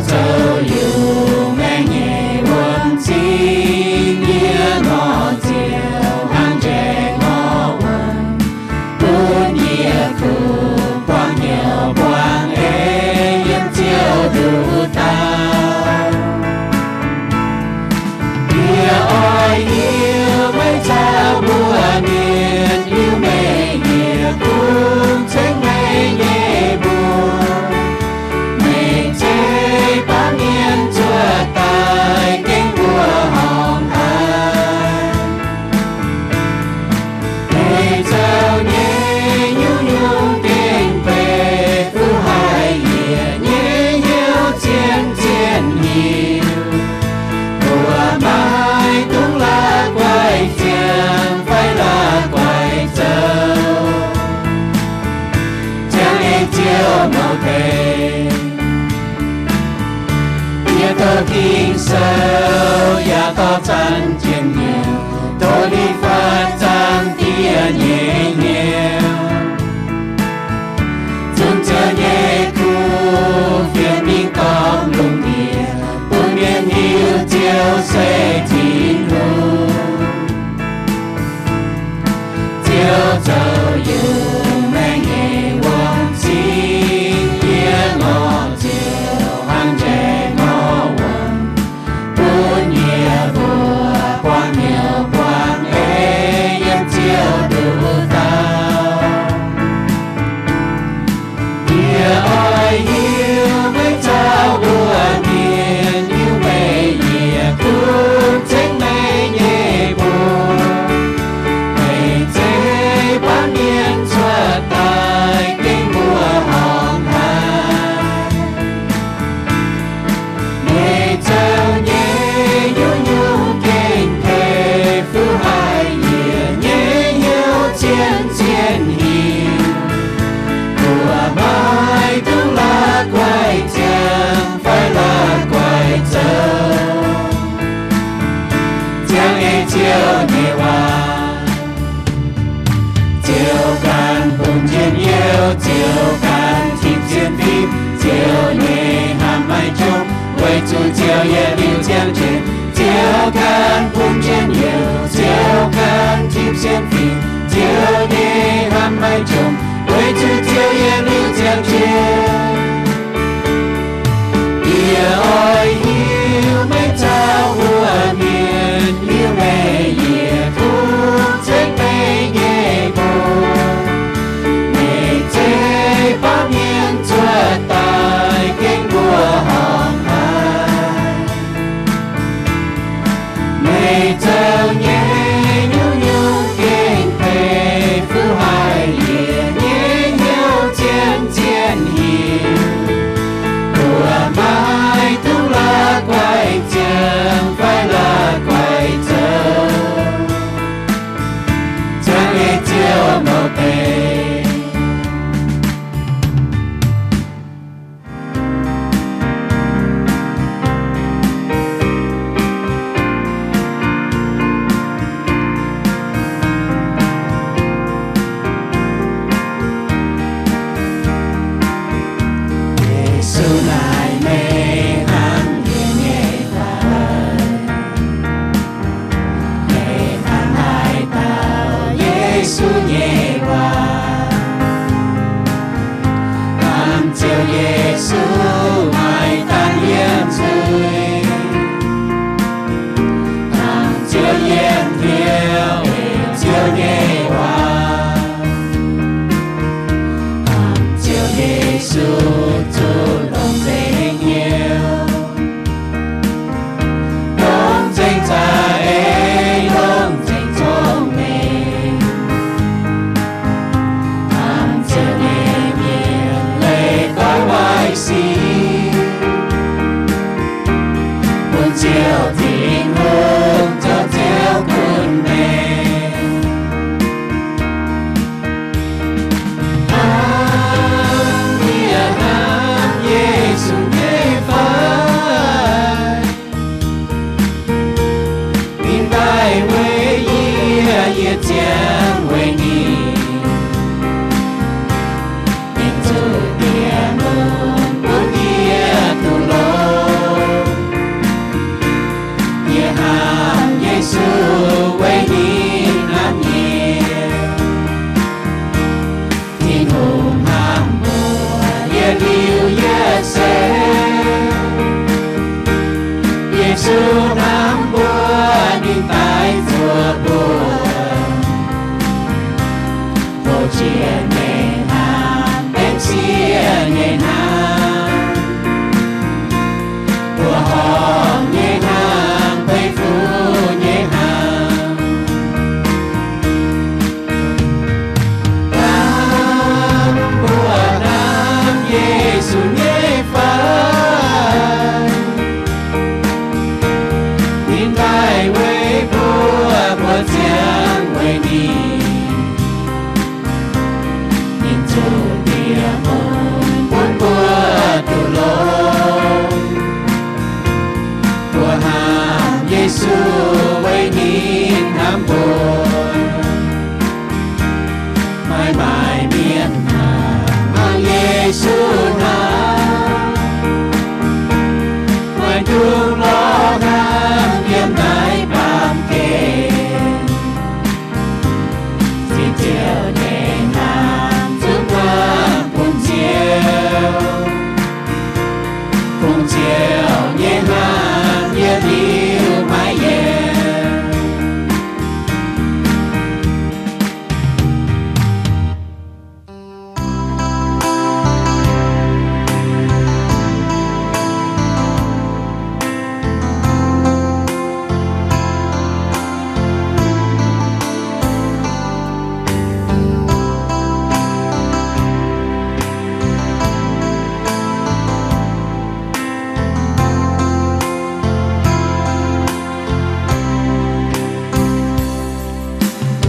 Zoux yungh maengc nyei wuom-cing, yie ngorc ziouc hnangv njaih ngorc wuom, bun yie kuh buangh hnyouv buangh eix yiem Ziouv nduqc dauh. Yie oix hiuv meih caux mbuo mienh, hiuv meih yietc zungv ceng meih nyei mbuox. Meih zeiv baamh mienh zuov daaih gengh mbuo horngc haic. Meih zoux nyei nyungc-nyungc gengh benx fuqv haic yiec nyei hnyouv zien-zien nyeic. Mbuo maiv dungx la'guaih ziangh fai la'guaih zoux, ziangh ei Ziouv nouh deix. Yie tov Ging-Sou yaac dorh zanc jienv hnyouv, tov ninh faatv zaangc Diex nyei hnyouv, zunc Ziouv nyei kuv fienx mingh gormx lungh ndiev, bun mienh hiuv Ziouv se Tin-Hungh. Ziouv zoux yungh maengc nyei wuom-cing, yie ngorc ziouc hnangv njaih ngorc wuom, bun yie mbuo buangh hnyouv buangh eix yiem Ziouv nduqc Mbuo maaih maaih mienh hnaangx, Yesu hnaangx, maaih dungz lorz hnaangx yiem naaiv baamh gen. Cing-Nzouh nyei hnaangx zungv buangh bun Ziouv. Bun Ziouv nyei hnaangx yietc liuz maiv yienx.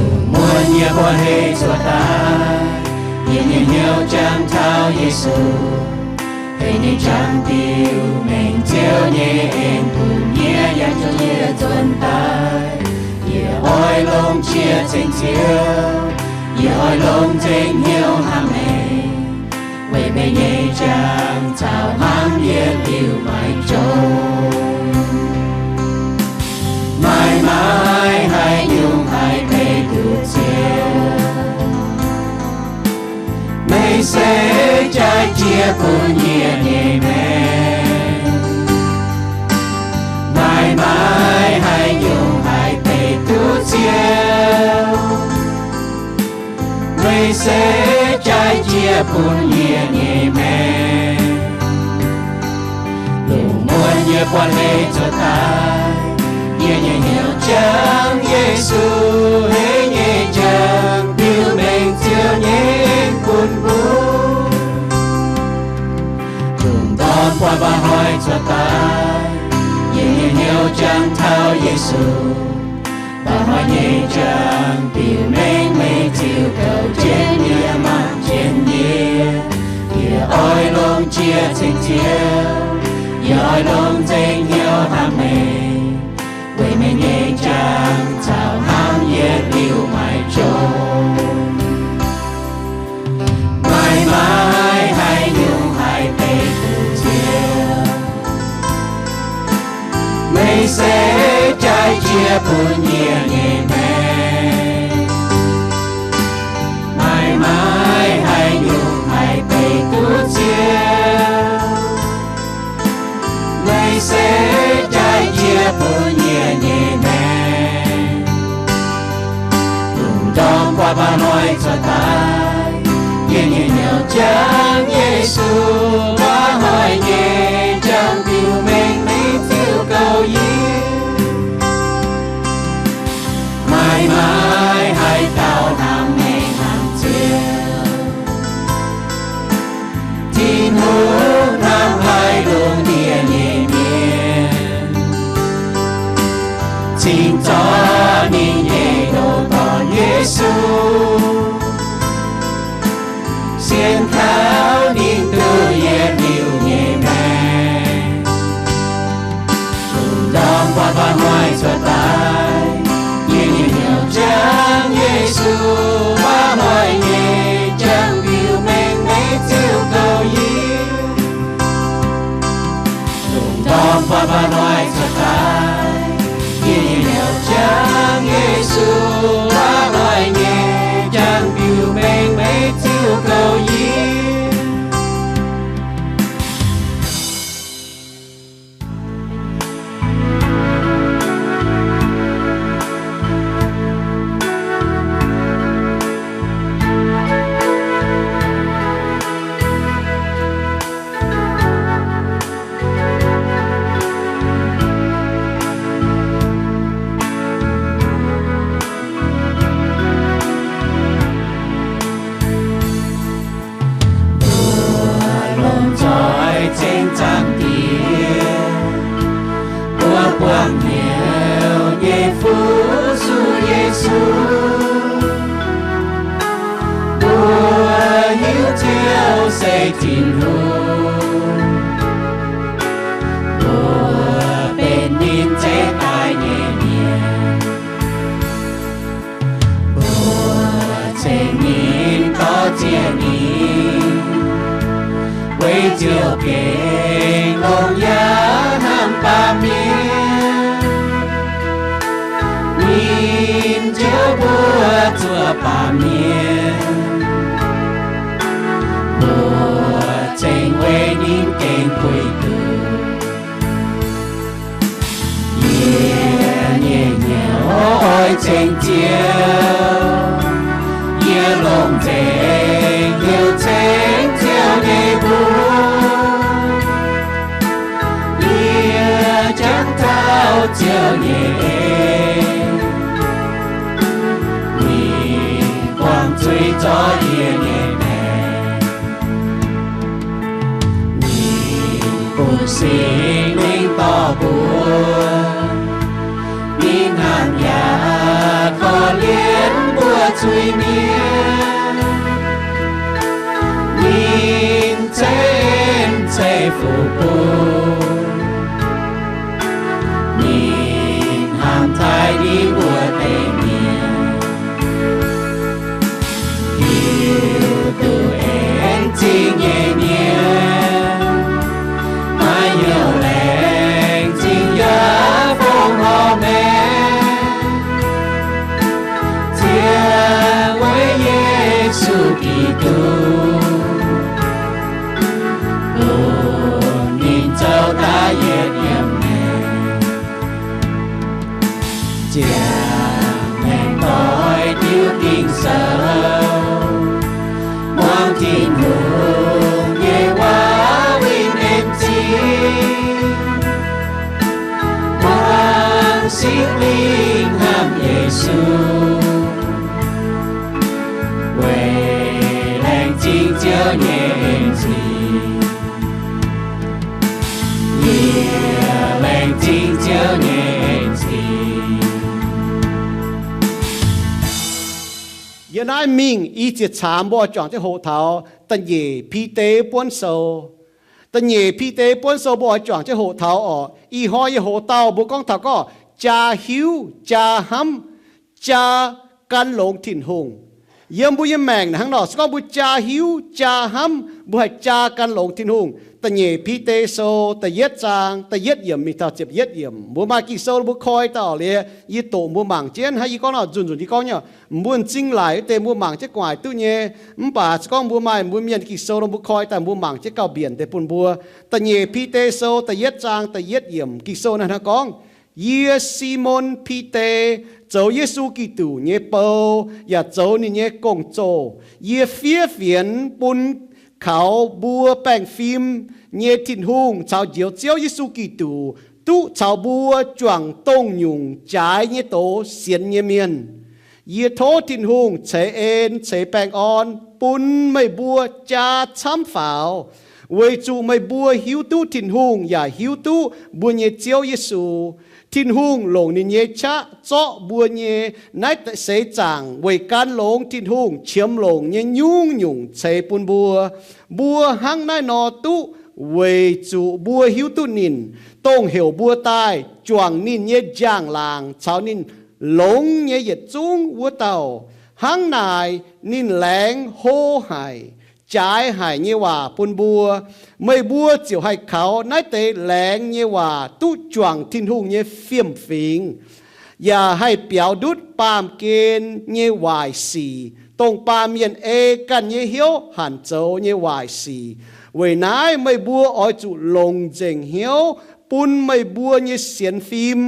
Lungh muonz yie buatc hei cuotv daaih, yie nyei hnyouv jangx taux Yesu. Hei nyei jangx diuh mengh Ziouv nyei en bun yie yangh zuqc yie zunh daaih. Yie oix longc jiex ceng Ziouv, yie oix longc nzengc hnyouv hnamv meih, weic meih nyei jangx caux hnangv yietc liuz maiv jomc. Maaih maaih haaix nyungc haih peix duqv Ziouv, meih se jaaix jiex bun yie nyei maengc. Maaih maaih haaix nyungc haih peix duqv Ziouv, meih se jaaix jiex bun yie nyei maengc. Lungh muonz yie buatc hei cuotv daaih, yie nyei hnyouv jangx Yesu, hei nyei jangx diuh mengh Ziouv nyei en bun mbuo. Lungh ndorm buatc mba'hnoi cuotv daaih, yie nyei hnyouv jangx taux Yesu. Mba'hnoi nyei jangx diuh mengh meih ziux gouv jienv yie, mangc jienv yie. Yie oix longc jiex ceng Ziouv, yie oix longc nzengc hnyouv hnamv meih, weic meih nyei jangx caux hnangv yietc liuz maiv jomc. Maaih maaih haaix nyungc haih peix duqv Ziouv, meih se jaaix jiex bun yie nyei maengc. Maaih maaih haaix nyungc haih peix duqv Ziouv, meih se jaaix jiex bun yie nyei maengc. Lungh ndorm buatc mba'hnoi cuotv daaih, yie nyei hnyouv jangx Yesu, mba'hnoi nyei jangx diuh mengh meih ziux gouv yie. Maaih maaih haaix dauh hnamv meih hnangv Ziouv, Tin-Hungh hnamv haic lungh ndiev nyei mienh, cingx zorqv ninh nyei ndoh dorh Yesu, sienx kaux ninh duqv yietc liuz nyei maengc. Lungh ndorm buatc mba'hnoi cuotv daaih, yie nyei hnyouv jangx Yesu, mba'hnoi nyei jangx diuh mengh meih ziux gouv yie. Lungh ndorm buatc mba'hnoi cuotv daaih, yie nyei hnyouv jangx Yesu, mba'hnoi nyei jangx diuh mengh meih ziux gouv yie. Mbuo lomh nzoih ceng zaangc Diex, mbuo buangh hnyouv nyei fu-sux Yesu. Mbuo hiuv Ziouv se Tin-Hungh, mbuo benx ninh zeix daaih nyei mienh. ziouc gengh longx yaac hnamv baamh mienh. Ninh njoux mbuo zuqc baamh mienh, mbuo ceng weic ninh gengh puix duqv. Yie nyei hnyouv oix ceng Ziouv, yie longc nzengc hnyouv ceng Ziouv nyei mbuox. Yie jangx taux Ziouv nyei en, ninh buangh zuiz zorqv yie nyei maengc. Ninh bun Singx Lingh dorh mbuo, ninh hnangv yaac korv-lienh mbuo zuiz-mienh. Ninh ceix en ceix fuqv bun, ninh hnamv taaih ninh mbuo deix mienh. Hiuv duqv en zingh nyei mienh, maaih hnyouv laengz zingh yaac fongc horc maengc. Ziangh weic Yesu Giduc, bun ninh zoux daaih yietc yiemc maengc. Ziangh maengc doix diuv Ging-Sou, muangx Tin-Hungh nyei waac winh en zingh, muangx Singx Lingh hnamv Yesu, weic laengz zingh Ziouv nyei en zingh. Yie laengz zingh Ziouv nyei en zingh. Yiem naaiv mingh i ziex caangv mbuo oix juangc jienv hoqc taux da'nyeic Bide buonv sou. Da'nyeic Bide buonv sou mbuo oix juangc jienv hoqc taux orqc. Ih hnoi yie hoqc dauh mbuo gorngv taux gorngv jaa hiuv, jaa hnamv, jaa gan longx Tin-Hungh. Yiem mbuo nyei maengc hnangv nor, se gorngv mbuo jaa hiuv, jaa hnamv, mbuo haih jaa gan longx Tin-Hungh. Da'nyeic Bide sou da'yietv zaang da'yietv yiemc mingh taux ziepc yietv yiemc. Mbuo maaih Ging-Sou mbuo koi daaih liuz, yie doqc mbuo mangc jienv. Hnangv yie gorngv nor, nzunc nzunc yie gorngv nyei, mbuo m'zing laaic wuov deix mbuo mangc jienv gu'nguaaic duqv nyei. Mv baac se gorngv mbuo maaih mbuo mienh Ging-Sou nor, mbuo koi daaih mbuo mangc jienv gauh mbienc deix bun mbuo. Da'nyeic Bide sou da'yietv zaang da'yietv yiemc Ging-Sou naaiv hnangv gorngv, Yie, Simon Bide, zoux Yesu Giduc nyei bou yaac zoux ninh nyei gong-zoh. Yie fiev fienx bun kaux mbuo baengh fim nyei Tin-Hungh caux Njoux Ziouv Yesu Giduc duqv caux mbuo juangc dongh nyungc jaaix nyei doz sienx nyei mienh. Yie tov Tin-Hungh ceix en ceix baengh orn bun meih mbuo jaa camv faaux, weic zuqc meih mbuo hiuv duqv Tin-Hungh yaac hiuv duqv mbuo nyei Ziouv Yesu. Tin-Hungh longc ninh nyei qaqv zorqv mbuo nyei naaiv seix zaangc weic gan longx Tin-Hungh qiemx longc nyei nyungc-nyungc ceix bun mbuo. Mbuo hnangv naaiv nor duqv weic zuqc mbuo hiuv duqv ninh, dongh heuc mbuo daaih juangc ninh nyei njang-laangc caux ninh longx nyei yietc zungv wuov dauh. Hnangv naaic ninh laengz hlo haic, jaaix haic nyei waac bun mbuo. Meih mbuo ziouc haih kaux naaiv deix laengz nyei waac duqv juangc Tin-Hungh nyei fiem-fingx, yaac haih biaux ndutv baamh gen nyei waaic sic, dongh baamh mienh ei ganh nyei hnyouv hanc zoux nyei waaic sic. Weic naaiv meih mbuo oix zuqc longc nzengc hnyouv bun meih mbuo nyei sienx fim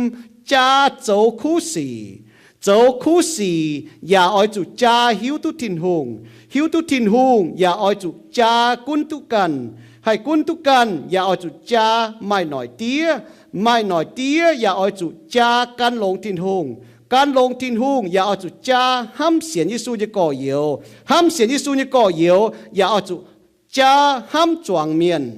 jaa zoux kuv sic. Zoux kuv sic yaac oix zuqc jaa hiuv duqv Tin-Hungh. Hiuv duqv Tin-Hungh yaac oix zuqc jaa gunv duqv ganh. Haih gunv duqv ganh yaac oix zuqc jaa maaih noic diev. Maaih noic diev yaac oix zuqc jaa gan longx Tin-Hungh. Gan longx Tin-Hungh yaac oix zuqc jaa hnamv sienx Yesu nyei gorx-youz. Hnamv sienx Yesu nyei gorx-youz yaac oix zuqc jaa hnamv zuangx mienh.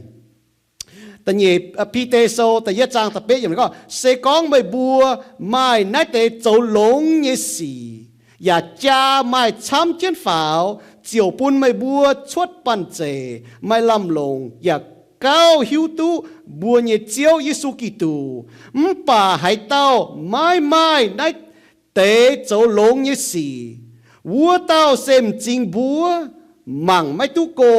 Da'nyeic Bide Sou da'yietv zaang da'betv yiemc gorngv, se gorngv meih mbuo maaih naaiv deix zoux longx nyei sic, yaac jaa maaih camv jienv faaux, ziouc bun meih mbuo cuotv banh zeic, maaih lamh longc, yaac gauh hiuv duqv mbuo nyei Ziouv Yesu Giduc. Mv baac haaix dauh maiv maaih naaiv deix zoux longx nyei sic, wuov dauh se m'zing mbuov, mangc maiv duqv go,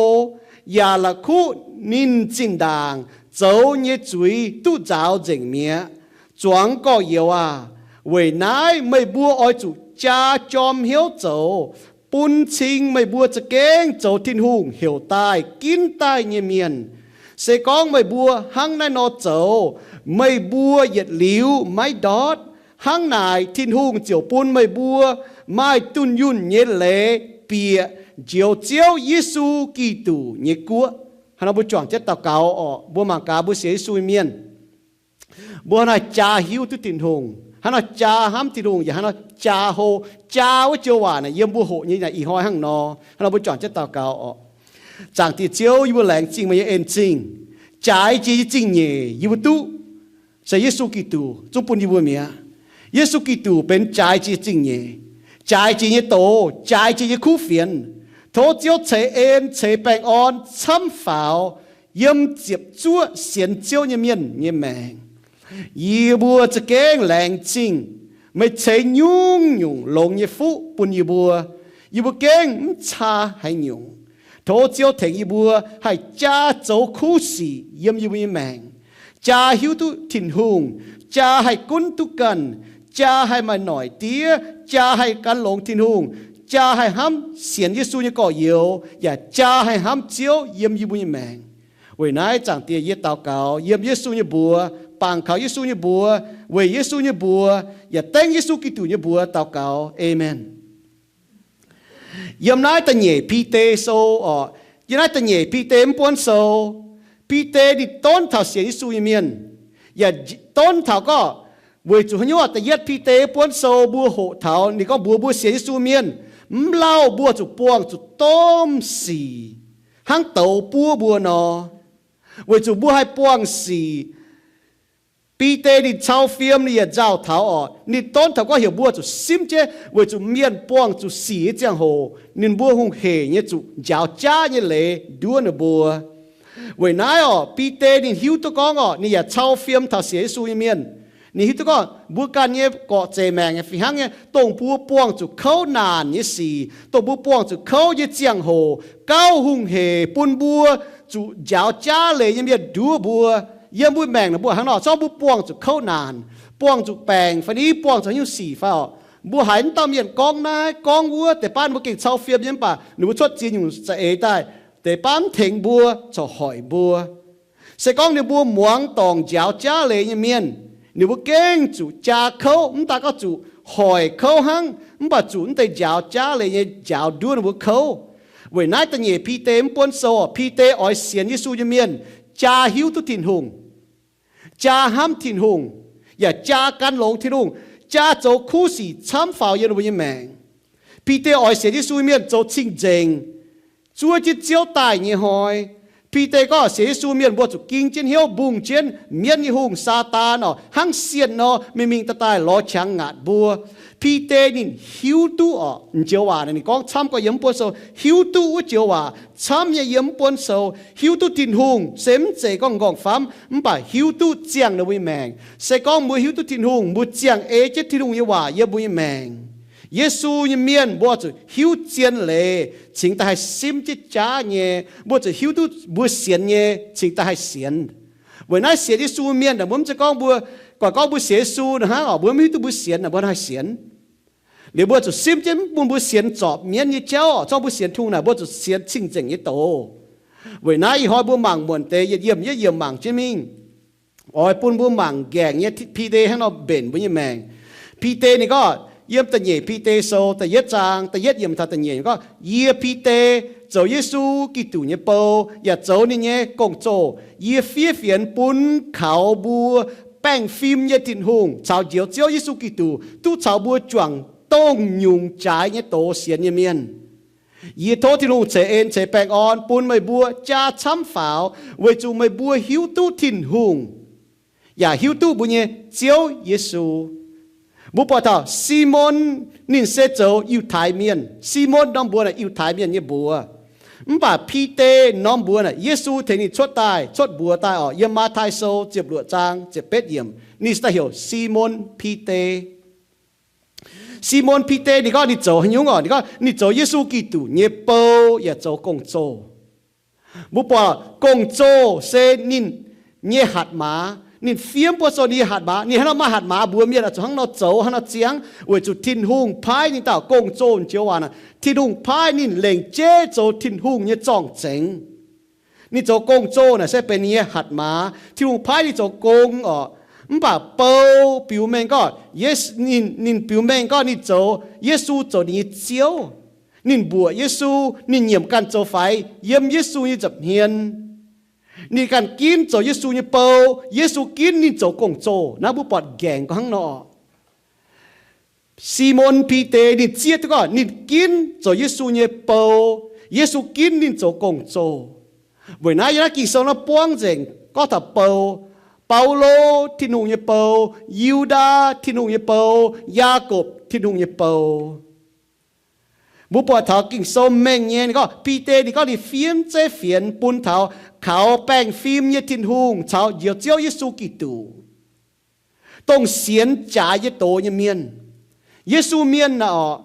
yaac la'kuqv ninh zinh ndaangc zoux nyei zuiz duqv nzaaux nzengc mi'aqv. Zuangx gorx-youz aah! Weic naaiv meih mbuo oix zuqc jaa jorm hnyouv zoux, bun cing meih mbuo za'gengh zoux Tin-Hungh heuc daaih ginv daaih nyei mienh. Se gorngv meih mbuo hnangv naaiv nor zoux, meih mbuo yietc liuz maiv ndortv. Hnangv naaic Tin-Hungh ziouc bun meih mbuo maaih dunh yunh nyei leiz bieqc njoux Ziouv Yesu Giduc nyei guoqv. Hnangv nor mbuo juangc jienv daux gaux orqc. Mbuo mangc gaax mbuo sienx Yesu nyei mienh, mbuo hnangv naaiv jaa hiuv duqv Tin-Hungh, hnangv naaiv jaa hnamv Tin-Hungh, yaac hnangv naaiv jaa hlo, jaa wuov joux waac naaic yiem mbuo hoqc nyei naaic ih hnoi hnangv nor. Hnangv nor mbuo juangc jienv daux gaux orqc. Zaangc Diex Ziouv, yie mbuo laengz zingh meih nyei en-zingh. Jaaix jiex nyei zingh nyeic yie mbuo duqv se Yesu Giduc zungv bun yie mbuo mi'aqv. Yesu Giduc benx jaaix jiex zingh nyeic, jaaix jiex nyei doz, jaaix jiex nyei kuv fienx. Tov Ziouv ceix en ceix baengh orn camv faaux yiem ziepc zuoqv sienx Ziouv nyei mienh nyei maengc. Yie mbuo za'gengh laengz zingh meih ceix nyungc-nyungc longx nyei fuqv bun yie mbuo. Yie mbuo gengh mv caa haaix nyungc. Tov Ziouv tengx yie mbuo haih jaa zoux kuv sic yiem yie mbuo nyei maengc, jaa hiuv duqv Tin-Hungh, jaa haih gunv duqv ganh, jaa haih maaih noic diev, jaa haih gan longx Tin-Hungh, jaa haih hnamv sienx Yesu nyei gorx-youz, yaac jaa haih hnamv Ziouv yiem yie mbuo nyei maengc. Weic naaiv Zaangc Diex, yie daux gaux yiem Yesu nyei mbuox, bangc kaux Yesu nyei mbuox, weic Yesu nyei mbuox, yaac dengv Yesu Giduc nyei mbuox daux gaux. Aamen. Yiem naaiv da'nyeic Bide sou orqc, yiem naaiv da'nyeic Bide mv buonv sou, Bide ninh donv taux sienx Yesu nyei mienh, yaac donv taux gorngv weic zuqc haaix nyungc. Da'yietv Bide buonv sou mbuo hoqc taux ninh gorngv mbuox mbuo sienx Yesu mienh, mv lauh mbuo zuqc buangh zuqc domh sic hnangv douz buov mbuo nor. Weic zuqc mbuo haih buangh sic, Bide ninh cau fiem ninh yaac nzauh taux orqc, ninh donv taux gorngv heuc mbuo zuqc simv jienv weic zuqc mienh buangh zuqc sic nyei ziangh hoc ninh mbuo hungh hec nyei zuqc njaaux jaav nyei leiz nduov ninh mbuo. Weic naaiv orqc, Bide ninh hiuv duqv gorngv orqc, ninh yaac cau fiem taux sienx Yesu nyei mienh. Ninh hiuv duqv gorngv mbuo ganh nyei gorqv-zeic maengc fih hnangv nyei, dongh mbuo buangh zuqc kouv naanc nyei sic, dongh mbuo buangh zuqc kouv nyei ziangh hoc, gauh hungh hec bun mbuo zuqc njaaux jaav leiz nyei mienh nduov mbuo. Yiem mbuo maengc naaic mbuo hnangv nor, zorngv mbuo buangh zuqc kouv naanc, buangh zuqc baengc fai ni buangh zuqc haaix nyungc sic fai orqc, mbuo haiz mv dauh mienh gorngv naaiv gorngv wuov, deix baav mbuo gengh cau fiem nyei mv baac ninh mbuo cuotv ziex nyungc za'eix daaih, deix baav mv tengx mbuo, corc hoic mbuo. Se gorngv ninh mbuo muangx dorngc njaaux jaav leiz nyei mienh, ninh mbuo gengh zuqc jaa kouv, mv daaih gorngv zuqc hoic kouv hnangv, mv baac zuqc mv deix njaaux jaav leiz nyei njaaux nduov ninh mbuo kouv. Weic naaiv da'nyeic Bide mv buonv sou orqc, Bide oix sienx Yesu nyei mienh jaa hiuv duqv Tin-Hungh, jaa hnamv Tin-Hungh, yaac jaa gan longx Tin-Hungh, jaa zoux kuv sic camv faaux yiem ninh mbuo nyei maengc. Bide oix sienx Yesu mienh zoux cing-nzengc, zuov jienv Ziouv daaih nyei hnoi. Bide gorngv sienx Yesu mienh mbuo zuqc ging jienv hnyouv mbungh jienv mienv nyei hungh, Saadaan orqc, hnangv sienh nor mingh mingh daaih daaih lorz qangx ngaatc mbuo. Bide ninh hiuv duqv orqc, joux waac naaic ninh gorngv camv gorx yiem mv buonv sou, hiuv duqv wuov joux waac camv nyei yiem mv buonv sou, hiuv duqv Tin-Hungh se mv zeiz gorngv nqorngv-famv, mv baac hiuv duqv ziangh ninh mbuo nyei maengc. Se gorngv mbuo hiuv duqv Tin-Hungh, mbuo ziangh ei jienv Tin-Hungh nyei waac yiem mbuo nyei maengc. Yesu nyei mienh mbuo zuqc hiuv zien leiz cingx daaih haih simv jienv jaav nyei. Mbuo zuqc hiuv duqv mbuo sienx nyei cingx daaih haih sienx. Weic naaiv sienx Yesu mienh naaic, mbuo mv zeiz gorngv mbuo, guangc gorngv mbuo sienx Yesu naaic hnangv orqc, mbuo mv hiuv duqv mbuo sienx naaic mbuo haih sienx. Liuz mbuo zuqc simv jienv bun mbuo sienx zorpc mienv nyei jauv orqc, zorngv mbuo sienx Tin-Hungh naaic mbuo zuqc sienx cing-nzengc nyei doz. Weic naaiv ih hnoi mbuo mangc muonc deix yietc yiemc yietc yiemc mangc jienv mingh. Oix bun mbuo mangc nqaengc nyei Bide hnangv nor mbenc mbuo nyei maengc. Bide ninh gorngv yiem da'nyeic Bide sou da'yietv zaang da'yietv yiemc taux da'nyeic gorngv, Yie Bide, zoux Yesu Giduc nyei bou yaac zoux ninh nyei gong-zoh, yie fiev fienx bun kaux mbuo baengh fim nyei Tin-Hungh caux Njoux Ziouv Yesu Giduc duqv caux mbuo juangc dongh nyungc jaaix nyei doz sienx nyei mienh. Yie tov Tin-Hungh ceix en ceix baengh orn bun meih mbuo jaa camv faaux, weic zuqc meih mbuo hiuv duqv Tin-Hungh, yaac hiuv duqv mbuo nyei Ziouv Yesu. Mbuo buatc taux Simon ninh se zoux Yiutai Mienh. Simon norm mbuox naaic Yiutai Mienh nyei mbuox. Mv baac Bide norm mbuox naaic Yesu tengx ninh cuotv daaih, cuotv mbuox daaih orqc, yiem Matv^tai Sou ziepc luoqc zaang ziepc betv yiemc, ninh se daaih heuc Simon Bide. Simon Bide ninh gorngv ninh zoux haaix nyungc orqc? Ninh gorngv ninh zoux Yesu Giduc nyei bou yaac zoux gong-zoh. Mbuo buatc gong-zoh se ninh nyei hatc maaz. Ninh fiev buo zoh ninh nyei hatc maaz. Ninh hnangv nor maaih hatc maaz, mbuo mienh oix zuqc hnangv nor zoux, hnangv nor ziangx, weic zuqc Tin-Hungh paaiv ninh dauh gong-zoh. Joux waac naaic, Tin-Hungh paaiv ninh lengc jeiv zoux Tin-Hungh nyei zorng-zengx. Ninh zoux gong-zoh naaic se benx ninh nyei hatc maaz. Tin-Hungh paaiv ninh zoux gong orqc. Mv baac bou biux mengh gorngv, ninh, ninh biux mengh gorngv ninh zoux, Yesu zoux ninh nyei Ziouv. Ninh mbuoqc Yesu, ninh nyiemc ganh zoux faix yiem Yesu nyei nza'hmien. Ninh ganh ginv zoux Yesu nyei bou. Yesu ginv ninh zoux gong-zoh. Naaiv mbuo buatc nqaengc gorngv hnangv nor. Simon Bide ninh zieqv duqv gorngv ninh ginv zoux Yesu nyei bou. Yesu ginv ninh zoux gong-zoh. Weic naaiv yiem naaiv Ging-Sou naaiv buangv nzengc gorngv taux bou. Baulo, Tin-Hungh nyei bou. Yu^ndaa, Tin-Hungh nyei bou. Yaagorpc, Tin-Hungh nyei bou. Mbuo buatc taux Ging-Sou mengh nyei, ninh gorngv, Bide ninh gorngv ninh fiev zeiv fienx bun taux kaux baengh fim nyei Tin-Hungh caux Njoux Ziouv Yesu Giduc, dongh sienx jaaix nyei doz nyei mienh. Yesu mienh naaic orqc,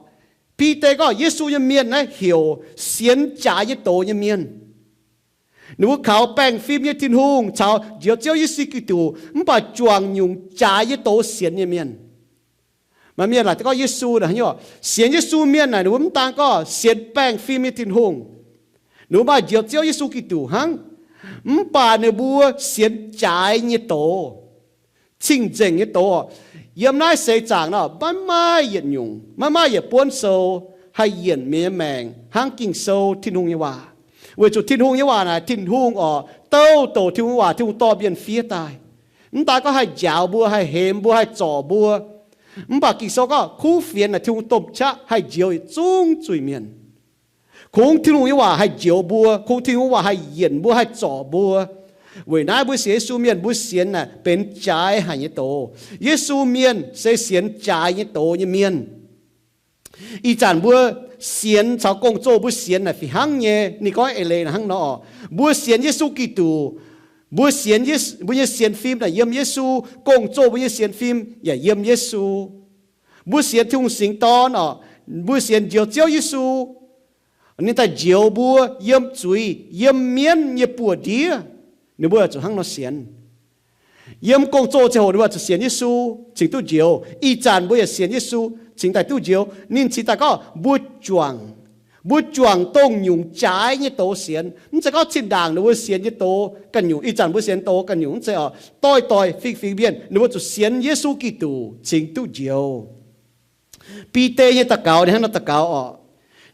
Bide gorngv Yesu nyei mienh naaiv heuc sienx jaaix nyei doz nyei mienh. Ninh mbuo kaux baengh fim nyei Tin-Hungh caux Njoux Ziouv Yesu Giduc, mv baac juangc nyungc jaaix nyei doz sienx nyei mienh. Maaih mienh laaic gorngv Yesu naaic, sienx Yesu mienh naaic, ninh mbuo mv daan gorngv sienx baengh fim nyei Tin-Hungh, ninh mbuo maaih Njoux Ziouv Yesu Giduc hnangv, mv baac ninh mbuo sienx jaaix nyei doz, cing-nzengc nyei doz. Yiem naaiv seix zaangc nor, maiv maaih yietc nyungc, maiv maaih yietc buonv sou haih yienc mienh nyei maengc hnangv Ging-Sou, Tin-Hungh nyei waac. Weic zuqc Tin-Hungh nyei waac naaic, Tin-Hungh orqc, douh douc Tin-Hungh nyei waac Tin-Hungh dorh mienh fiev daaih. Mv daan gorngv haih njaaux mbuo, haih hemx mbuo, haih zorc mbuo. Mv baac Ging-Sou gorngv kuv fienx naaic Tin-Hungh domh qaqv haih njoux yietc zungv zuiz-mienh. Kungx Tin-Hungh nyei waac haih njoux mbuo, kungx Tin-Hungh nyei waac haih yienc mbuo, haih zorc mbuo. Weic naaiv mbuo sienx Yesu mienh, mbuo sienx naaic benx jaaix haic nyei doz. Yesu mienh se sienx jaaix nyei doz nyei mienh. Ih zanc mbuo sienx caux gong-zoh mbuo sienx naaic fih hnangv nyei. Ninh gorngv eix leiz naaic hnangv nor, mbuo sienx Yesu Giduc, mbuo sienx, mbuo nyei sienx fim naaic yiem Yesu, gong-zoh mbuo nyei sienx fim yaac yiem Yesu. Mbuo sienx Tin-Hungh Singx Dorn orqc, mbuo sienx Njoux Ziouv Yesu, ninh daaih njoux mbuo yiem zuiz, yiem mienv nyei buoz-ndiev. Ninh mbuo zuqc hnangv nor sienx. Yiem gong-zoh ziangh hoc ninh mbuo zuqc sienx Yesu cingx duqv njoux. Ih zanc mbuo yaac sienx Yesu cingx daaih duqv njoux. Ninh cingx daaih gorngv mbuo juangc, mbuo juangc dongh nyungc jaaix nyei doz sienx. Mv zeiz gorngv zinh ndaangc ninh mbuo sienx nyei doz ganh nyungc, ih zanc mbuo sienx doz ganh nyungc, mv zeiz orqc. Doix-doix fingx-fingx mienh ninh mbuo zuqc sienx Yesu Giduc cingx duqv njoux. Bide nyei daux gaux ninh hnangv nor daux gaux orqc.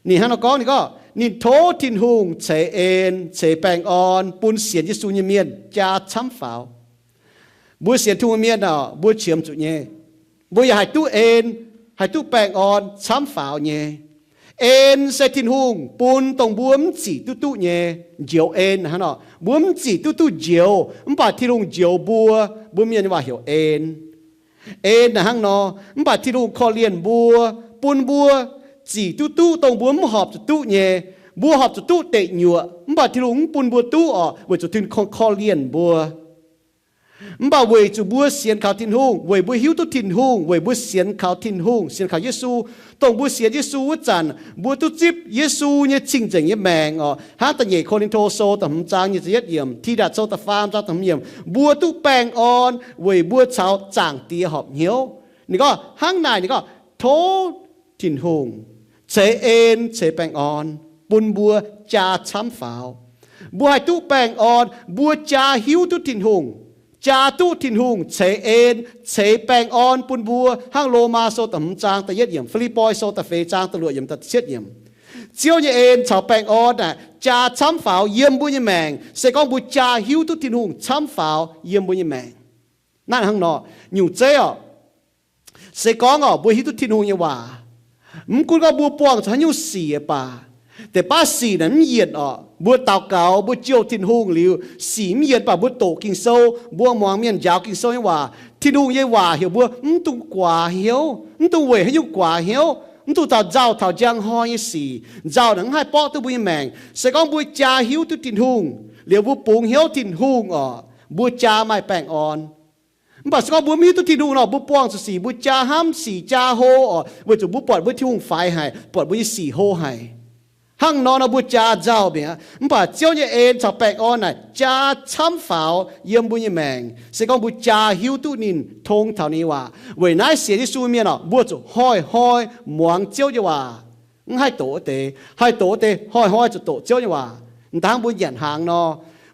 Ninh hnangv nor gorngv, ninh gorngv ninh tov Tin-Hungh ceix en ceix baengh orn bun sienx Yesu nyei mienh jaa camv faaux. Mbuo sienx Tin-Hungh mienh orqc, mbuo qiemx zuqc nyei. Mbuo yaac haih duqv en, haih duqv baengh orn camv faaux nyei. En se Tin-Hungh bun dongh mbuo mv zic duqv duqv nyei. Njoux en hnangv nor, mbuo mv zic duqv duqv njoux, mv baac Tin-Hungh njoux mbuo. Mbuo mienh nyei waac heuc en. En naaic hnangv nor, mv baac Tin-Hungh korv-lienh mbuo, bun mbuo zic duqv duqv dongh mbuo mv horpc zuqc duqv nyei. Mbuo horpc zuqc duqv deic nyuoqc, mv baac Tin-Hungh mv bun mbuo duqv orqc, weic zuqc Tin-Hungh korv-lienh mbuo. Mv baac weic zuqc mbuo sienx kaux Tin-Hungh, weic mbuo hiuv duqv Tin-Hungh, weic mbuo sienx kaux Tin-Hungh, sienx kaux Yesu, dongh mbuo sienx Yesu wuov zanc, mbuo duqv zipv Yesu nyei cing-nzengc nyei maengc orqc. Hnangv da'nyeic Ko^lin^to Sou da'hmz zaang nyic ziepc yietv yiemc, Tidatc Sou da'faam zaang da'hmz yiemc, mbuo duqv baengh orn weic mbuo caux Zaangc Diex horpc hnyouv. Ninh gorngv hnangv naaic, ninh gorngv tov Tin-Hungh ceix en ceix baengh orn bun mbuo jaa camv faaux. Mbuo haih duqv baengh orn, mbuo jaa hiuv duqv Tin-Hungh, jaa duqv Tin-Hungh ceix en, ceix baengh orn bun mbuo, hnangv Lomaa Sou da'hmz zaang da'yietv yiemc, Fi^lipv^poi Sou da'feix zaang da'luoqc yiemc, da'cietv yiemc. Ziouv nyei en caux baengh orn naaic jaa camv faaux yiem mbuo nyei maengc, se gorngv mbuo jaa hiuv duqv Tin-Hungh camv faaux yiem mbuo nyei maengc. Naaiv hnangv nor, nyungc zeiv orqc, se gorngv orqc, mbuo hiuv duqv Tin-Hungh nyei waac, mv gunv gorngv mbuo buangh zuqc haaix nyungc sic baac, deix baav sic naaic mv yienc orqc, mbuo daux gaux, mbuo jouh Tin-Hungh liuz, sic mv yienc baac mbuo doqc Ging-Sou, mbuo muangx mienh njaaux Ging-Sou nyei waac, Tin-Hungh nyei waac heuc mbuo mv dungx guaax hnyouv, mv dungx weic haaix nyungc guaax hnyouv, mv dungx daux nzauh taux njang hnoi nyei sic. Nzauh naaic mv haih borqv duqv mbuo nyei maengc. Se gorngv mbuo jaa hiuv duqv Tin-Hungh liuz, mbuo bungx hnyouv Tin-Hungh orqc, mbuo jaa maaih baengh orn. Mv baac se gorngv mbuo mv hiuv duqv Tin-Hungh nor, mbuo buangh zuqc sic, mbuo jaa hnamv sic jaa hlo orqc, weic zuqc mbuo buatc mbuo Tin-Hungh faix haic, buatc mbuo nyei sic hlo haic. Hnangv nor nor mbuo jaa nzauh mi'aqv. Mv baac Ziouv nyei en caux baengh orn naaic jaa camv faaux yiem mbuo nyei maengc. Se gorngv mbuo jaa hiuv duqv ninh, tong taux ninh nyei waac. Weic naaiv sienx Yesu mienh orqc, mbuo zuqc hnoi-hnoi muangx Ziouv nyei waac. Mv haih doqc wuov deix. Haih doqc wuov deix hnoi-hnoi zuqc doqc Ziouv nyei waac. M'daaih hnangv mbuo nyanc hnaangx nor,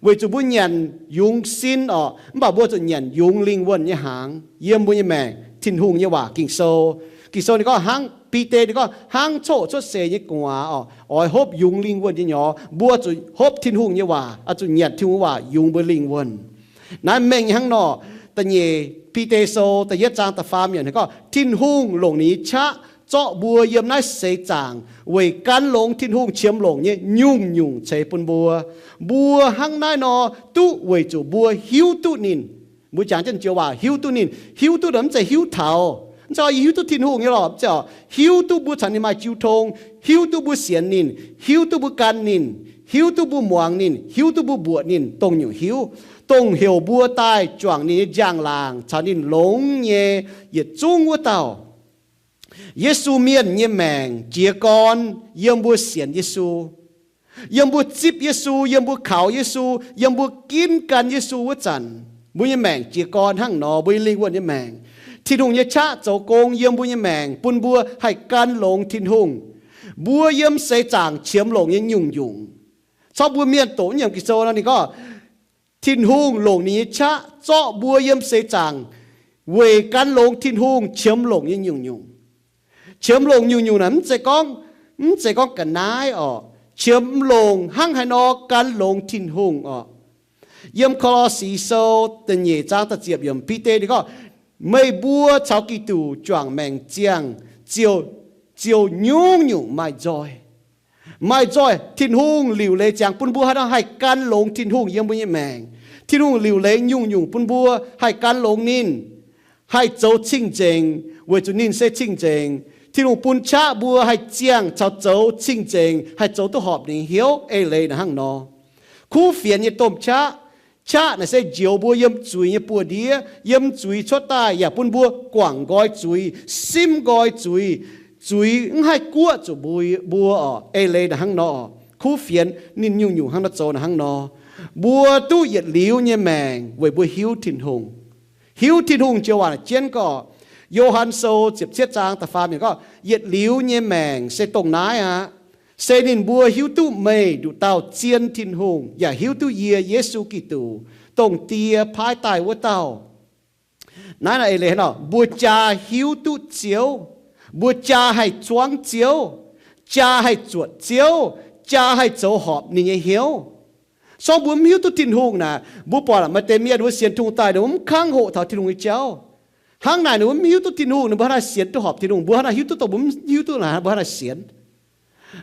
weic zuqc mbuo nyanc yungz sin orqc, mv baac mbuo zuqc nyanc yungz lingh wuonh nyei hnaangx yiem mbuo nyei maengc. Tin-Hungh nyei waac, Ging-Sou. Ging-Sou ninh gorngv hnangv, Bide ninh gorngv hnangv coqv cuotv seix nyei gu'nguaaz orqc, oix hopv yungz lingh wuonh nyei nyorx. Mbuo zuqc hopv Tin-Hungh nyei waac, oix zuqc nyanc Tin-Hungh waac yungz mbuo lingh wuonh. Naaiv mengh hnangv nor, da'nyeic Bide Sou da'yietv zaang da'faam yiemc ninh gorngv, Tin-Hungh longc ninh nyei qaqv zorqv mbuo yiem naaiv seix zaangc weic gan longx Tin-Hungh qiemx longc nyei nyungc-nyungc ceix bun mbuo. Mbuo hnangv naaiv nor duqv weic zuqc mbuo hiuv duqv ninh. Mbuo jangx jienv joux waac hiuv duqv ninh. Hiuv duqv nor mv zeiz hiuv taux, mv zeiz yie hiuv duqv Tin-Hungh nyei lorqc, mv zeiz orqc. Hiuv duqv mbuo caux ninh maaih jiu tong, hiuv duqv mbuo sienx ninh, hiuv duqv mbuo gan ninh, hiuv duqv mbuo muangx ninh, hiuv duqv mbuo mbuoqc ninh, dongh nyungc hiuv, dongh heuc mbuo daaih juangc ninh nyei njang-laangc caux ninh longx nyei yietc zungv wuov dauh. Yesu mienh nyei maengc jiez gorn yiem mbuo sienx Yesu, yiem mbuo zipv Yesu, yiem mbuo kaux Yesu, yiem mbuo ginv gan Yesu wuov zanc. Mbuo nyei maengc jiez gorn hnangv nor, mbuo nyei lingh wuonh nyei maengc. Tin-Hungh nyei qaqv zoux gong yiem mbuo nyei maengc bun mbuo haih gan longx Tin-Hungh. Mbuo yiem seix zaangc qiemx longc nyei nyungc-nyungc. Corc mbuo mienh doqc nyiemc Ging-Sou nor ninh gorngv, Tin-Hungh longc ninh nyei qaqv zorqv mbuo yiem seix zaangc weic gan longx Tin-Hungh qiemx longc nyei nyungc-nyungc. Qiemx longc nyungc-nyungc naaic mv zeiz gorngv, mv zeiz gorngv ga'naaiv orqc. Qiemx longc hnangv haaix nor gan longx Tin-Hungh orqc. Yiem Ko^lo^si Sou da'nyeic zaang da'ziepc yiemc, Bide ninh gorngv, Meih mbuo caux Giduc juangc maengc ziangh ziouc, ziouc nyungc-nyungc maaih nzoih. Maaih nzoih. Tin-Hungh liuc leiz ziangx bun mbuo haaix nor haih gan longx Tin-Hungh yiem mbuo nyei maengc. Tin-Hungh liuc leiz nyungc-nyungc bun mbuo haih gan longx ninh, haih zoux cing-nzengc weic zuqc ninh se cing-nzengc. Tin-Hungh bun qaqv mbuo haih ziangh caux zoux cing-nzengc, haih zoux duqv horpc ninh hnyouv. Eix leiz naaic hnangv nor. Kuv fienx nyei domh qaqv. Qaqv naaic se njoux mbuo yiem zuiz nyei buoz-ndiev, yiem zuiz cuotv daaih, yaac bun mbuo guangc nqoi zuiz, simv nqoi zuiz. Zuiz mv haih guoqv zuqc mbuo, mbuo orqc. Eix leiz naaic hnangv nor. Kuv fienx ninh nyungc-nyungc hnangv nor zoux naaic hnangv nor. Mbuo duqv yietc liuz nyei maengc weic mbuo hiuv Tin-Hungh. Hiuv Tin-Hungh joux waac naaic jienv gorngv, Yo^han Sou ziepc cietv zaang da'faam yiemc gorngv, Yietc liuz nyei maengc se dongh naaiv aqv, se ninh mbuo hiuv duqv meih nduqc dauh zien Tin-Hungh, yaac hiuv duqv yie, Yesu Giduc, dongh Die paaiv daaih wuov dauh. Naaiv naaic eix leiz hnangv nor, mbuo jaa hiuv duqv Ziouv, mbuo jaa haih zuangv Ziouv, jaa haih zuotc Ziouv, jaa haih zoux horpc ninh nyei hnyouv. Sorng mbuo mv hiuv duqv Tin-Hungh naaic, mbuo buatc maaih deix mienh ninh mbuo sienx Tin-Hungh daaih ninh mbuo mv kangv hoqc taux Tin-Hungh nyei jauv. Hnangv naaic ninh mbuo mv hiuv duqv Tin-Hungh, ninh mbuo hnangv naaiv sienx duqv horpc Tin-Hungh, mbuo hnangv naaiv hiuv duqv dongh mbuo mv hiuv duqv naaic, mbuo hnangv naaiv sienx.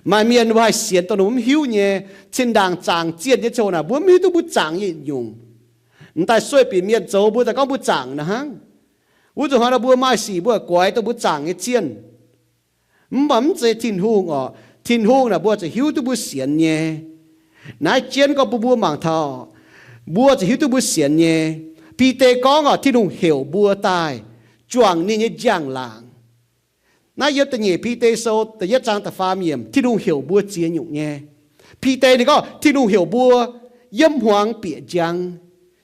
Maaih mienh ninh mbuo haih sienx dongh ninh mbuo mv hiuv nyei. Zinh ndaangc zaangc zienh nyei ziangh hoc naaic, mbuo mv hiuv duqv mbuo zaangc nyei nyungc. M'daaih sueih bieqc mienh zoux mbuo daaih gorngv mbuo zaangc naaic hnangv. Wuov nzunc hnoi nor mbuo maaih sic mbuo goix dongh mbuo zaangc nyei zienh. Mv baac mv zeiz Tin-Hungh orqc. Tin-Hungh naaic mbuo zuqc hiuv duqv mbuo sienx nyei. Naaiv jienv gorngv bun mbuo mangc taux, mbuo zuqc hiuv duqv mbuo sienx nyei. Bide gorngv orqc, Tin-Hungh heuc mbuo daaih juangc ninh nyei njang-laangc. Naaiv yiem da'nyeic Bide Sou da'yietv zaang da'faam yiemc, Tin-Hungh heuc mbuo ziex nyungc nyei. Bide ninh gorngv Tin-Hungh heuc mbuo yiem hmuangx bieqc njang.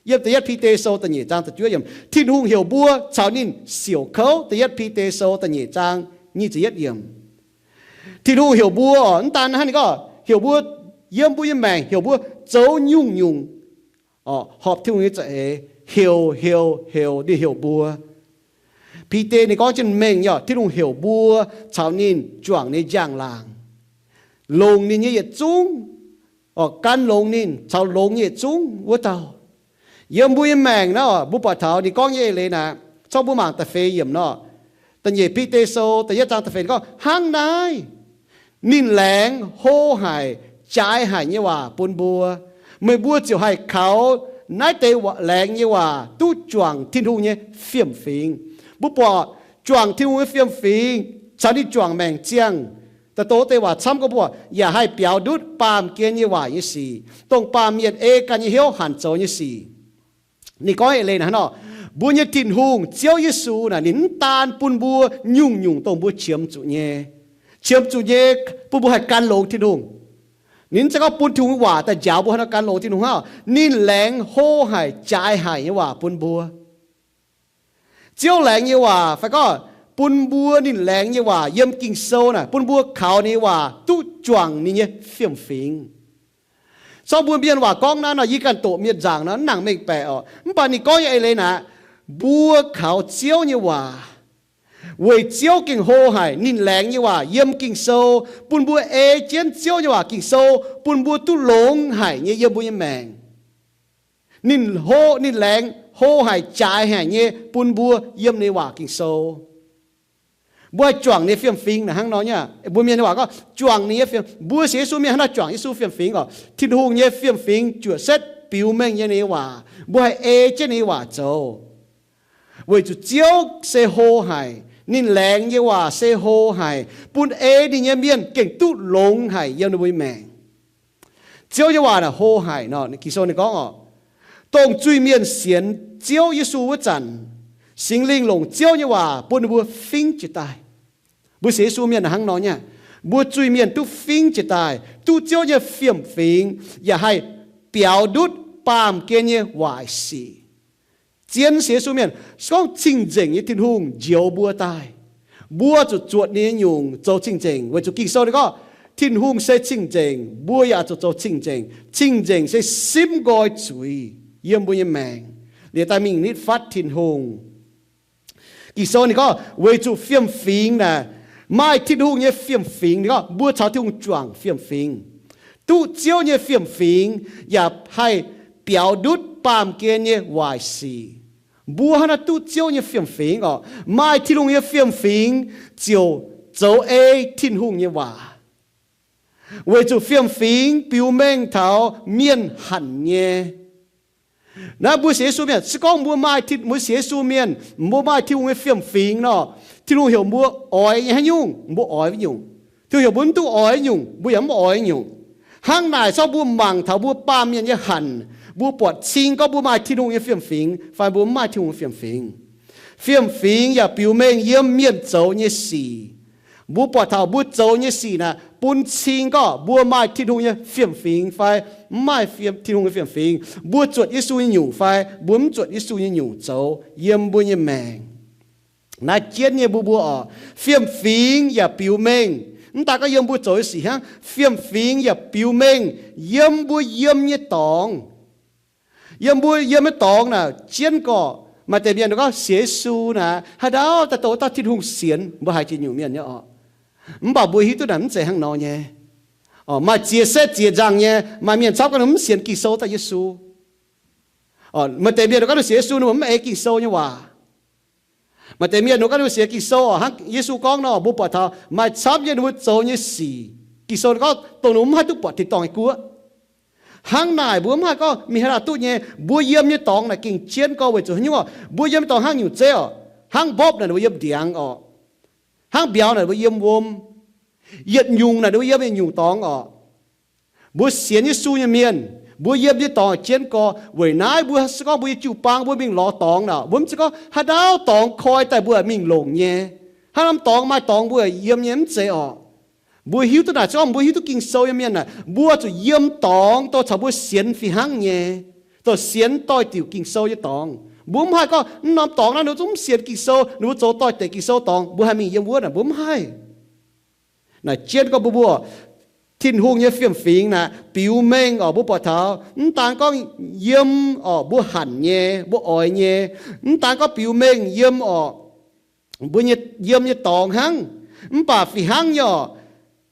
Yiem da'yietv Bide Sou da'nyeic zaang da'juov yiemc, Tin-Hungh heuc mbuo caux ninh siouc kouv. Da'yietv Bide Sou da'nyeic zaang nyic ziepc yietv yiemc. Tin-Hungh heuc mbuo orqc, mv daan hnangv, ninh gorngv heuc mbuo yiem mbuo nyei maengc, heuc mbuo zoux nyungc-nyungc horpc Tin-Hungh nyei za'eix, heuc, heuc, heuc, ninh heuc mbuo. Bide ninh gorngv jienv mengh nyei, Tin-Hungh heuc mbuo caux ninh juangc ninh njang-laangc, longc ninh nyei yietc zungv, gan longx ninh caux longx nyei yietc zungv wuov dauh. Yiem mbuo nyei maengc nor, mbuo buatc taux ninh gorngv nyei eix leiz naaic, corc mbuo mangc da'feix yiemc nor, da'nyeic Bide Sou da'yietv zaang da'feix gorngv, Hnangv naaiv ninh laengz hlo haic, jaaix haic nyei waac bun mbuo. Meih mbuo ziouc haih kaux naaiv deix laengz nyei waac duqv juangc Tin-Hungh nyei fiem-fingx. Mbuo buatc juangc Tin-Hungh nyei fiem-fingx caux ninh juangc maengc ziangh, da'douc deix waac camv gorngv mbuo yaac haih biaux ndutv baamh gen nyei waaic nyei sic, dongh baamh mienh ei ganh nyei hnyouv hanc zoux nyei sic. Ninh gorngv eix leiz naaic hnangv nor, mbuo nyei Tin-Hungh Ziouv Yesu naaic, ninh mv daan bun mbuo nyungc-nyungc dongh mbuo qiemx zuqc nyei. Qiemx zuqc nyei bun mbuo haih gan longx Tin-Hungh. Ninh se gorngv bun Tin-Hungh nyei waac daaih njaaux mbuo haaix nor gan longx Tin-Hungh hnangv. Ninh laengz hlo haic, jaaix haic nyei waac bun mbuo. Ziouv laengz nyei waac fai gorngv bun mbuo ninh laengz nyei waac yiem Ging-Sou naaic, bun mbuo kaux ninh nyei waac duqv juangc ninh nyei fiem-fingx. Zorqv mbuo mienh waac gorngv naaiv nor, yie ganh doqc mienh nzaangc nor, mv nangc mengh baeqc oc. Mv baac ninh gorngv nyei eix leiz naaic, mbuo kaux Ziouv nyei waac, weic Ziouv gengh hlo haic. Ninh laengz nyei waac yiem Ging-Sou, bun mbuo ei jienv Ziouv nyei waac Ging-Sou, bun mbuo duqv longx haic nyei yiem mbuo nyei maengc. Ninh hlo, ninh laengz hlo haic, jaaix haic nyei bun mbuo yiem ninh waac Ging-Sou. Mbuo haih juangc ninh fiem-fingx naaic hnangv nor nyei. Mbuo mienh nyei waac gorngv juangc ninh nyei fiem, mbuo sienx Yesu mienh hnangv naaiv juangc Yesu fiem-fingx oc. Tin-Hungh nyei fiem-fingx juoqc setv biux mengh nyei ninh nyei waac. Mbuo haih ei jienv ninh nyei waac zoux. Weic zuqc Ziouv se hlo haic, ninh laengz nyei waac se hlo haic, bun ei ninh nyei mienh gengh duqv longx haic yiem ninh mbuo nyei maengc. Ziouv nyei waac naaic hlo haic nor, Ging-Sou ninh gorngv oc, dongh zuiz-mienh sienx Ziouv Yesu wuov zanc, Singx Lingh longc Ziouv nyei waac bun ninh mbuo fingv jiez daaih. Mbuo sienx Yesu mienh hnangv nor nyei. Mbuo zuiz-mienh duqv fingv jiez daaih, duqv Ziouv nyei fiem-fingx, yaac haih biaux ndutv baamh gen nyei waaic sic. Zien sienx Yesu mienh, se gorngv cing-nzengc nyei Tin-Hungh njoux mbuo daaih, mbuo zuqc zuotc ninh nyei nyungc zoux cing-nzengc. Weic zuqc Ging-Sou ninh gorngv, Tin-Hungh se cing-nzengc, mbuo yaac zuqc zoux cing-nzengc. Cing-nzengc se simv nqoi zuiz yiem mbuo nyei maengc, liuz daaih mingh nitv fatv Tin-Hungh. Ging-Sou ninh gorngv, weic zuqc fiem-fingx naaic, maaih Tin-Hungh nyei fiem-fingx, ninh gorngv mbuo caux Tin-Hungh juangc fiem-fingx, duqv Ziouv nyei fiem-fingx, yaac haih biaux ndutv baamh gen nyei waaic sic. Mbuo hnangv naaiv duqv Ziouv nyei fiem-fingx oc. Maaih Tin-Hungh nyei fiem-fingx ziouc zoux ei Tin-Hungh nyei waac, weic zuqc fiem-fingx biux mengh taux mienh hanc nyei. Naaiv mbuo sienx Yesu mienh, se gorngv mbuo maaih Tin, mbuo sienx Yesu mienh, mbuo maaih Tin-Hungh nyei fiem-fingx nor, Tin-Hungh heuc mbuo oix nyei haaix nyungc, mbuo oix wuov nyungc. Tin-Hungh heuc mbuo mv duqv oix nyungc, mbuo yaac mv oix nyungc. Hnangv naaic, zorqv mbuo mangc taux mbuo baamh mienh nyei hanc, mbuo buatc cing gorngv mbuo maaih Tin-Hungh nyei fiem-fingx fai mbuo mv maaih Tin-Hungh nyei fiem-fingx. Fiem-fingx yaac biux mengh yiem mienh zoux nyei sic. Mbuo buatc taux mbuo zoux nyei sic naaic bun cing gorngv mbuo maaih Tin-Hungh nyei fiem-fingx fai mv maaih fiem, Tin-Hungh nyei fiem-fingx, mbuo zuotc Yesu nyei nyungc fai mbuo mv zuotc Yesu nyei nyungc zoux yiem mbuo nyei maengc. Naaiv jienv nyei mbuo, mbuo oc, fiem-fingx yaac biux mengh. Mv daaih gorngv yiem mbuo zoux nyei sic hnangv, fiem-fingx yaac biux mengh yiem mbuo yiem nyei dorngx. Yiem mbuo yiem nyei dorngx naaic jienv gorqv, maaih deix mienh gorngv sienx Yesu naaic, haaix ndau daaih douh dauh Tin-Hungh sienx, mbuo haiz jiex nyungc mienh nyei oc. Mv baac mbuo hiuv duqv naaic mv zeiz hnangv nor nyei. Oc, maaih ziex setv ziex nzangc nyei, maaih mienh camv gorngv ninh mv sienx Ging-Sou daaih Yesu. Oc, maaih deix mienh gorngv ninh sienx Yesu, ninh mbuo mv ei Ging-Sou nyei waac. Maaih deix mienh ninh gorngv ninh sienx Ging-Sou oc, hnangv Yesu gorngv nor, mbuo buatc taux maaih camv nyei ninh mbuo zoux nyei sic, Ging-Sou gorngv dongh ninh mbuo mv haih duqv buatc tin-dorngh nyei guoqv. Hnangv naaic mbuo mv haih gorngv mingh haaix dauh duqv nyei. Mbuo yiem nyei dorngx naaic gengh jienv gorngv weic zuqc haaix nyungc oc, mbuo yiem nyei dorngx hnangv nyungc zeiv oc. Hnangv mbopv naaic ninh mbuo yiem ndiangx oc. Hnangv mbiauz naaic ninh mbuo yiem wuom. Yietc nyungc naaic ninh mbuo yiem yietc nyungc dorngx oc. Mbuo sienx Yesu nyei mienh, mbuo yiem nyei dorngx jienv gorngv. Weic naaiv mbuo se gorngv mbuo nyei jiu-baang mbuo mingh lorz dorngx naaic, mbuo mv zeiz gorngv haaix dauh dorngx koi daaih mbuo mingh longc nyei. Haaix norm dorngx maaih dorngx mbuo yiem nyei mv zeiz oc. Mbuo hiuv duqv naaic, se gorngv mbuo hiuv duqv Ging-Sou nyei mienh naaic, mbuo zuqc yiem dorngx dongh caux mbuo sienx fih hnangv nyei, dongh sienx doix-diuc Ging-Sou nyei dorngx. Mbuo mv haih gorngv mv norm dorngx naaiv ninh mbuo zungv mv sienx Ging-Sou, ninh mbuo zoux doix-dekc Ging-Sou dorngx, mbuo haih mingh yiem wuov naaic, mbuo mv haih. Naaic jienv gorngv mbuo, mbuo Tin-Hungh nyei fiem-fingx naaic biux mengh oc, mbuo buatc taux mv daan gorngv yiem oc mbuo hanc nyei, mbuo oix nyei, mv daan gorngv biux mengh yiem oc mbuo nyei, yiem nyei dorngx hnangv, mv baac fih hnangv nyei oc,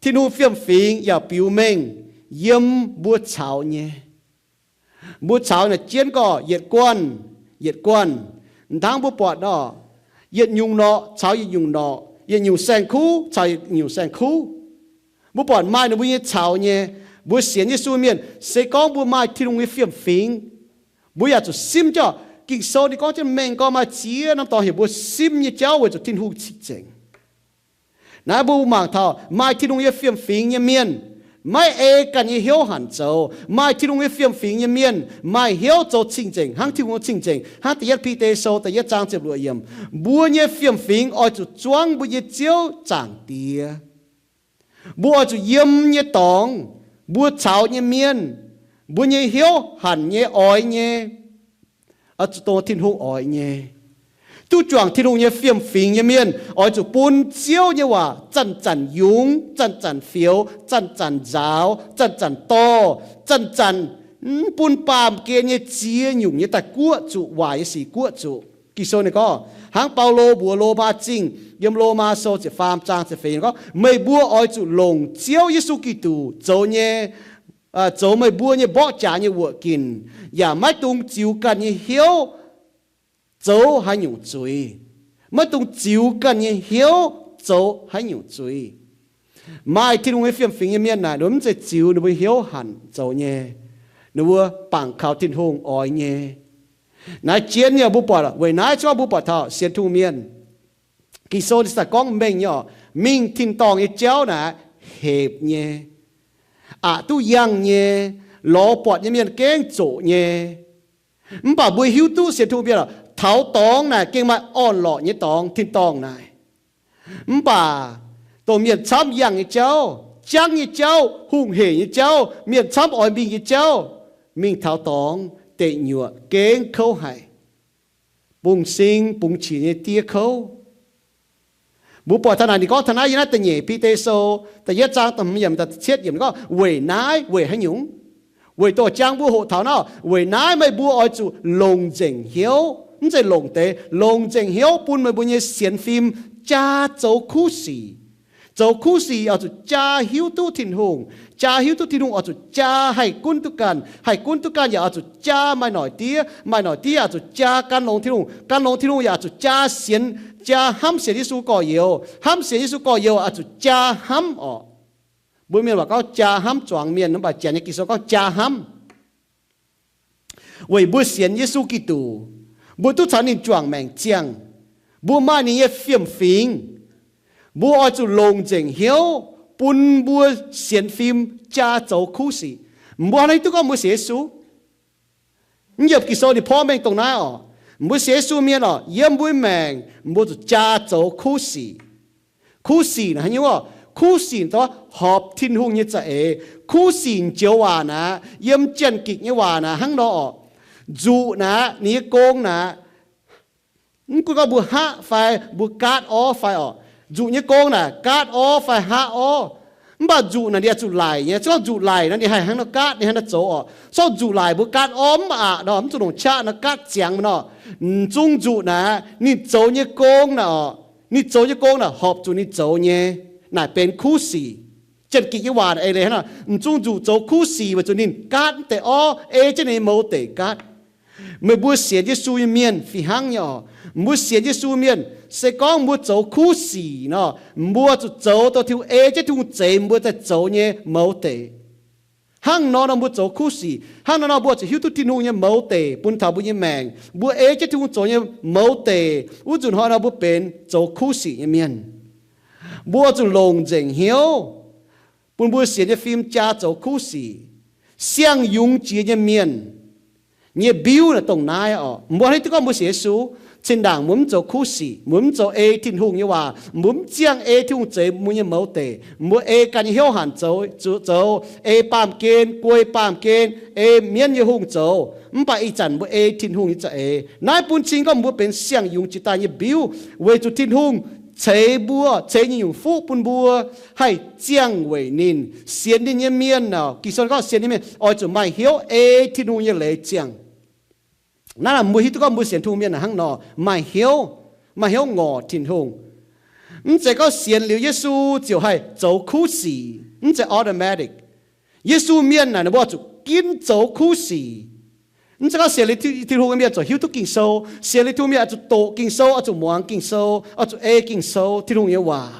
Tin-Hungh fiem-fingx yaac biux mengh yiem mbuo caux nyei. Mbuo caux naaic jienv gorngv yietc guanh, yietc guanh, hnangv mbuo buatc nor, yietc nyungc norqc caux yietc nyungc norqc, yietc nyungc saeng-kuv caux yietc nyungc saeng-kuv. Mbuo buatc maaih ninh mbuo nyei caux nyei. Mbuo sienx Yesu mienh se gorngv mbuo maaih Tin-Hungh nyei fiem-fingx, mbuo yaac zuqc simv jienv. Ging-Sou ninh gorngv jienv mengh gorngv maaih ziex norm dorngx heuc mbuo simv nyei jauv weic zuqc Tin-Hungh cing-nzengc. Naaiv mbuo mangc taux maaih Tin-Hungh nyei fiem-fingx nyei mienh maiv ei ganh nyei hnyouv hanc zoux. Maaih Tin-Hungh nyei fiem-fingx nyei mienh maaih hnyouv zoux cing-nzengc hnangv Tin-Hungh cing-nzengc. Hnangv da'yietv Bide Sou da'yietv zaang ziepc luoqc yiemc, mbuo nyei fiem-fingx oix zuqc zuangv mbuo nyei Ziouv Zaangc Diex. Mbuo oix zuqc yiem nyei dorngx, Mbuo caux nyei mienh, mbuo nyei hnyouv hanc nyei, oix nyei, oix zuqc dongh Tin-Hungh oix nyei. Duqv juangc Tin-Hungh nyei fiem-fingx nyei mienh oix zuqc bun Ziouv nyei waac zanc-zanc yungz, zanc-zanc fioux, zanc-zanc nzaaux, zanc-zanc dorh, zanc-zanc mv bun baamh gen nyei ziex nyungc nyei daaih guoqv zuqc, waaic nyei sic guoqv zuqc. Ging-Sou ninh gorngv, hnangv Baulo mbuox Lomaa Zingh yiem Lomaa Sou ziepc faam zaang ziepc feix ninh gorngv, meih mbuo oix zuqc longc Ziouv Yesu Giduc zoux nyei, zoux meih mbuo nyei mborqv jaax nyei wuoqc ginc, yaac maiv dungx ziux ganh nyei hnyouv zoux haaix nyungc zuiz. Maiv dungx ziux ganh nyei hnyouv zoux haaix nyungc zuiz. Maaih Tin-Hungh nyei fiem-fingx nyei mienh naaic, ninh mbuo mv zeiz ziux ninh mbuo hnyouv hanc zoux nyei. Ninh mbuo bangc kaux Tin-Hungh oix nyei. Naaiv jienv nyei mbuo buatc, weic naaiv zungv mbuo buatc taux sienx Tin-Hungh mienh, Ging-Sou ninh daaih gorngv mengh nyei oc, mingh tin-dorngh nyei jauv naaic hepc nyei, aqc duqv yangh nyei, lorz buatc nyei mienh gengh zoqc nyei. Mv baac mbuo hiuv duqv sienx Tin-Hungh mienh oc, taux dorngx naaic gengh maaih orn-lorqc nyei dorngx, tin-dorngh naaic. Mv baac dongh mienh camv yangh nyei jauv, jangv nyei jauv, hungh hec nyei jauv, mienh camv oix mingh nyei jauv, mingh taux dorngx deic nyuoqc gengh kouv haic, bungx sing bungx qiex nyei diev kouv. Mbuo buatc taux naaic ninh gorngv taux naaiv yiem naaiv da'nyeic Bide Sou da'yietv zaang da'hmz yiemc da'cietv yiemc ninh gorngv, weic naaiv, weic haaix nyungc? Weic dongh jangx mbuo hoqc taux naaiv, weic naaiv meih mbuo oix zuqc longc nzengc hnyouv, mv zeiz longc deix, longc nzengc hnyouv bun meih mbuo nyei sienx fim jaa zoux kuv sic. Zoux kuv sic oix zuqc jaa hiuv duqv Tin-Hungh. Jaa hiuv duqv Tin-Hungh oix zuqc jaa haih gunv duqv ganh. Haih gunv duqv ganh yaac oix zuqc jaa maaih noic diev. Maaih noic diev yaac oix zuqc jaa gan longx Tin-Hungh. Gan longx Tin-Hungh yaac oix zuqc jaa sienx, jaa hnamv sienx Yesu gorx-youz. Hnamv sienx Yesu gorx-youz oix zuqc jaa hnamv orqc. Mbuo mienh waac gorngv jaa hnamv zuangx mienh, mv baac Janx nyei Ging-Sou gorngv jaa hnamv. Weic mbuo sienx Yesu Giduc, mbuo duqv caux ninh juangc maengc ziangh, mbuo maaih ninh nyei fiem-fingx, mbuo oix zuqc longc nzengc hnyouv bun mbuo sienx fim jaa zoux kuv sic. Mbuo hnangv naaiv duqv gorngv mbuo sienx Yesu. Mv yiem Ging-Sou ninh porv mengh dongh naaiv orqc. Mbuo sienx Yesu mienh orqc, yiem mbuo maengc mbuo zuqc jaa zoux kuv sic. Kuv sic naaic haaix nyungc orqc? Kuv sic dongh horpc Tin-Hungh nyei za'eix. Kuv sic joux waac naaic, yiem Janx-Gikc nyei waac naaic hnangv nor orqc. Nzuqc naaic, ninh nyei gong naaic, mv gunv gorngv mbuo haqv fai mbuo gaatv orv fai orqc, nzuqc nyei gong naaic gaatv orv fai haqv orv. Mv baac nzuqc naaic ninh oix zuqc laic nyei. Se gorngv nzuqc laic nor ninh haih hnangv nor gaatv, ninh hnangv nor zoux orqc. Se gorngv nzuqc laic mbuo gaatv orv mv aqc nor, mv zuqc longc qaqv nor gaatv ziangx nor. M'zung nzuqc naaic ninh zoux nyei gong naaic orqc, ninh zoux nyei gong naaic horpc zuqc ninh zoux nyei, naaic benx kuv sic. Janx-Gikc nyei waac eix leiz hnangv nor, m'zung nzuqc zoux kuv sic weic zuqc ninh gaatv mv deix orv, ei jienv ninh nyei mouz deic gaatv. Meih mbuo sienx Yesu nyei mienh fih hnangv nyei orqc. Mbuo sienx Yesu mienh, se gorngv mbuo zoux kuv sic nor, mbuo zuqc zoux dongh Tin-Hungh ei jienv Tin-Hungh zeix mbuo daaih zoux nyei mouz deic. Hnangv nor nor mbuo zoux kuv sic. Hnangv nor nor mbuo zuqc hiuv duqv Tin-Hungh nyei mouz deic bun taux mbuo nyei maengc. Mbuo ei jienv Tin-Hungh zoux nyei mouz deic, wuov nzunc hnoi nor mbuo benx zoux kuv sic nyei mienh. Mbuo zuqc longc nzengc hnyouv bun mbuo sienx nyei fim jaa zoux kuv sic. Siang-yungz jiex nyei mienh nyei mbiuv naaic dongh naaiv orqc. Mbuo hnangv duqv gorngv mbuo sienx Yesu, zinh ndaangc mbuo mv zoux kuv sic, mbuo mv zoux ei Tin-Hungh nyei waac, mbuo mv ziangh ei Tin-Hungh zeix mbuo nyei mouz deic, mbuo ei ganh nyei hnyouv hanc zoux, zoux, ei baamh gen, guei baamh gen, ei mienv nyei hungh zoux, mv baac ih zanc mbuo ei Tin-Hungh nyei za'eix. Naaiv bun cing gorngv mbuo benx siang-yungz jiex daaih nyei mbiuv, weic zuqc Tin-Hungh ceix mbuo, ceix nyei nyungc fuqv bun mbuo haih ziangh weic ninh. Sienx ninh nyei mienh, Ging-Sou gorngv sienx ninh mienh oix zuqc maaih hnyouv ei Tin-Hungh nyei leiz ziangh. Naaiv mbuo hiuv duqv gorngv mbuo sienx Tin-Hungh mienh hnangv nor, maaih hnyouv, maaih hnyouv ngorc Tin-Hungh. Mv zeiz gorngv sienx liuz Yesu ziouc haih zoux kuv sic, mv zeiz automatic. Yesu mienh naaic ninh mbuo zuqc ginv zoux kuv sic. Mv zeiz gorngv sienx liuz Tin-Hungh nyei mienh ziouc hiuv duqv Ging-Sou. Sienx liuz Tin-Hungh mienh oix zuqc doqc Ging-Sou, oix zuqc muangx Ging-Sou, oix zuqc ei Ging-Sou, Tin-Hungh nyei waac.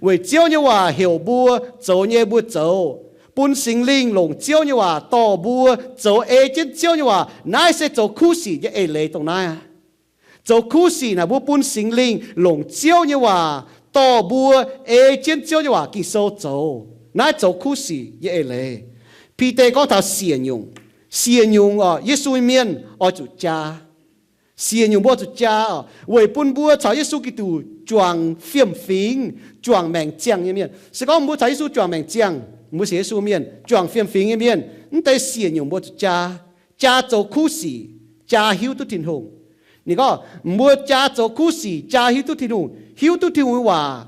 Weic Ziouv nyei waac heuc mbuo zoux nyei mbuo zoux, bun Singx Lingh longc Ziouv nyei waac dorh mbuo zoux ei jienv Ziouv nyei waac. Naaiv se zoux kuv sic nyei eix leiz dongh naaiv aqv. Zoux kuv sic naaic mbuo bun Singx Lingh longc Ziouv nyei waac dorh mbuo ei jienv Ziouv nyei waac Ging-Sou zoux. Naaiv zoux kuv sic nyei eix leiz. Bide gorngv taux siec nyungc. Siec nyungc orqc, Yesu nyei mienh oix zuqc jaa. Siec nyungc mbuo zuqc jaa orqc, weic bun mbuo caux Yesu Giduc juangc fiem-fingx, juangc maengc ziangh nyei mienh. Se gorngv mbuo caux Yesu juangc maengc ziangh, Mbuo sienx Yesu mienh, juangc fiem-fingx nyei mienh, mv deix siec nyungc mbuo zuqc jaa, jaa zoux kuv sic, jaa hiuv duqv Tin-Hungh. Ninh gorngv, mbuo jaa zoux kuv sic, jaa hiuv duqv Tin-Hungh, hiuv duqv Tin-Hungh nyei waac.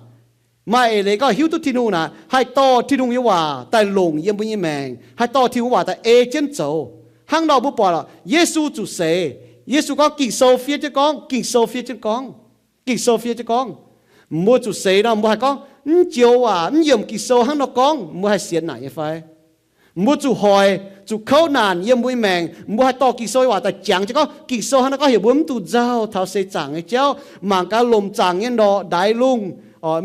Maaih eix leiz gorngv hiuv duqv Tin-Hungh naaic, haih dorh Tin-Hungh nyei waac daaih longc yiem mbuo nyei maengc, haih dorh Tin-Hungh waac daaih ei jienv zoux. Hnangv nor mbuo buatc lorqc, Yesu zuqc seix. Yesu gorngv Ging-Sou fiev jienv gorngv, Ging-Sou fiev jienv gorngv, Ging-Sou fiev jienv gorngv. Mbuo zuqc seix nor, mbuo haih gorngv mv joux waac, mv yiemc Ging-Sou hnangv nor gorngv, mbuo haih sienx naaic nyei fai? Mbuo zuqc hoic, zuqc kouv naanc yiem mbuo nyei maengc, mbuo haih dorh Ging-Sou nyei waac daaih jangx jienv gorngv, Ging-Sou hnangv nor gorngv heuc mbuo mv dungx nzauh taux seix zaangc nyei jauv, mangc gaax lomc zaangc nyei norqc ndaix lungh,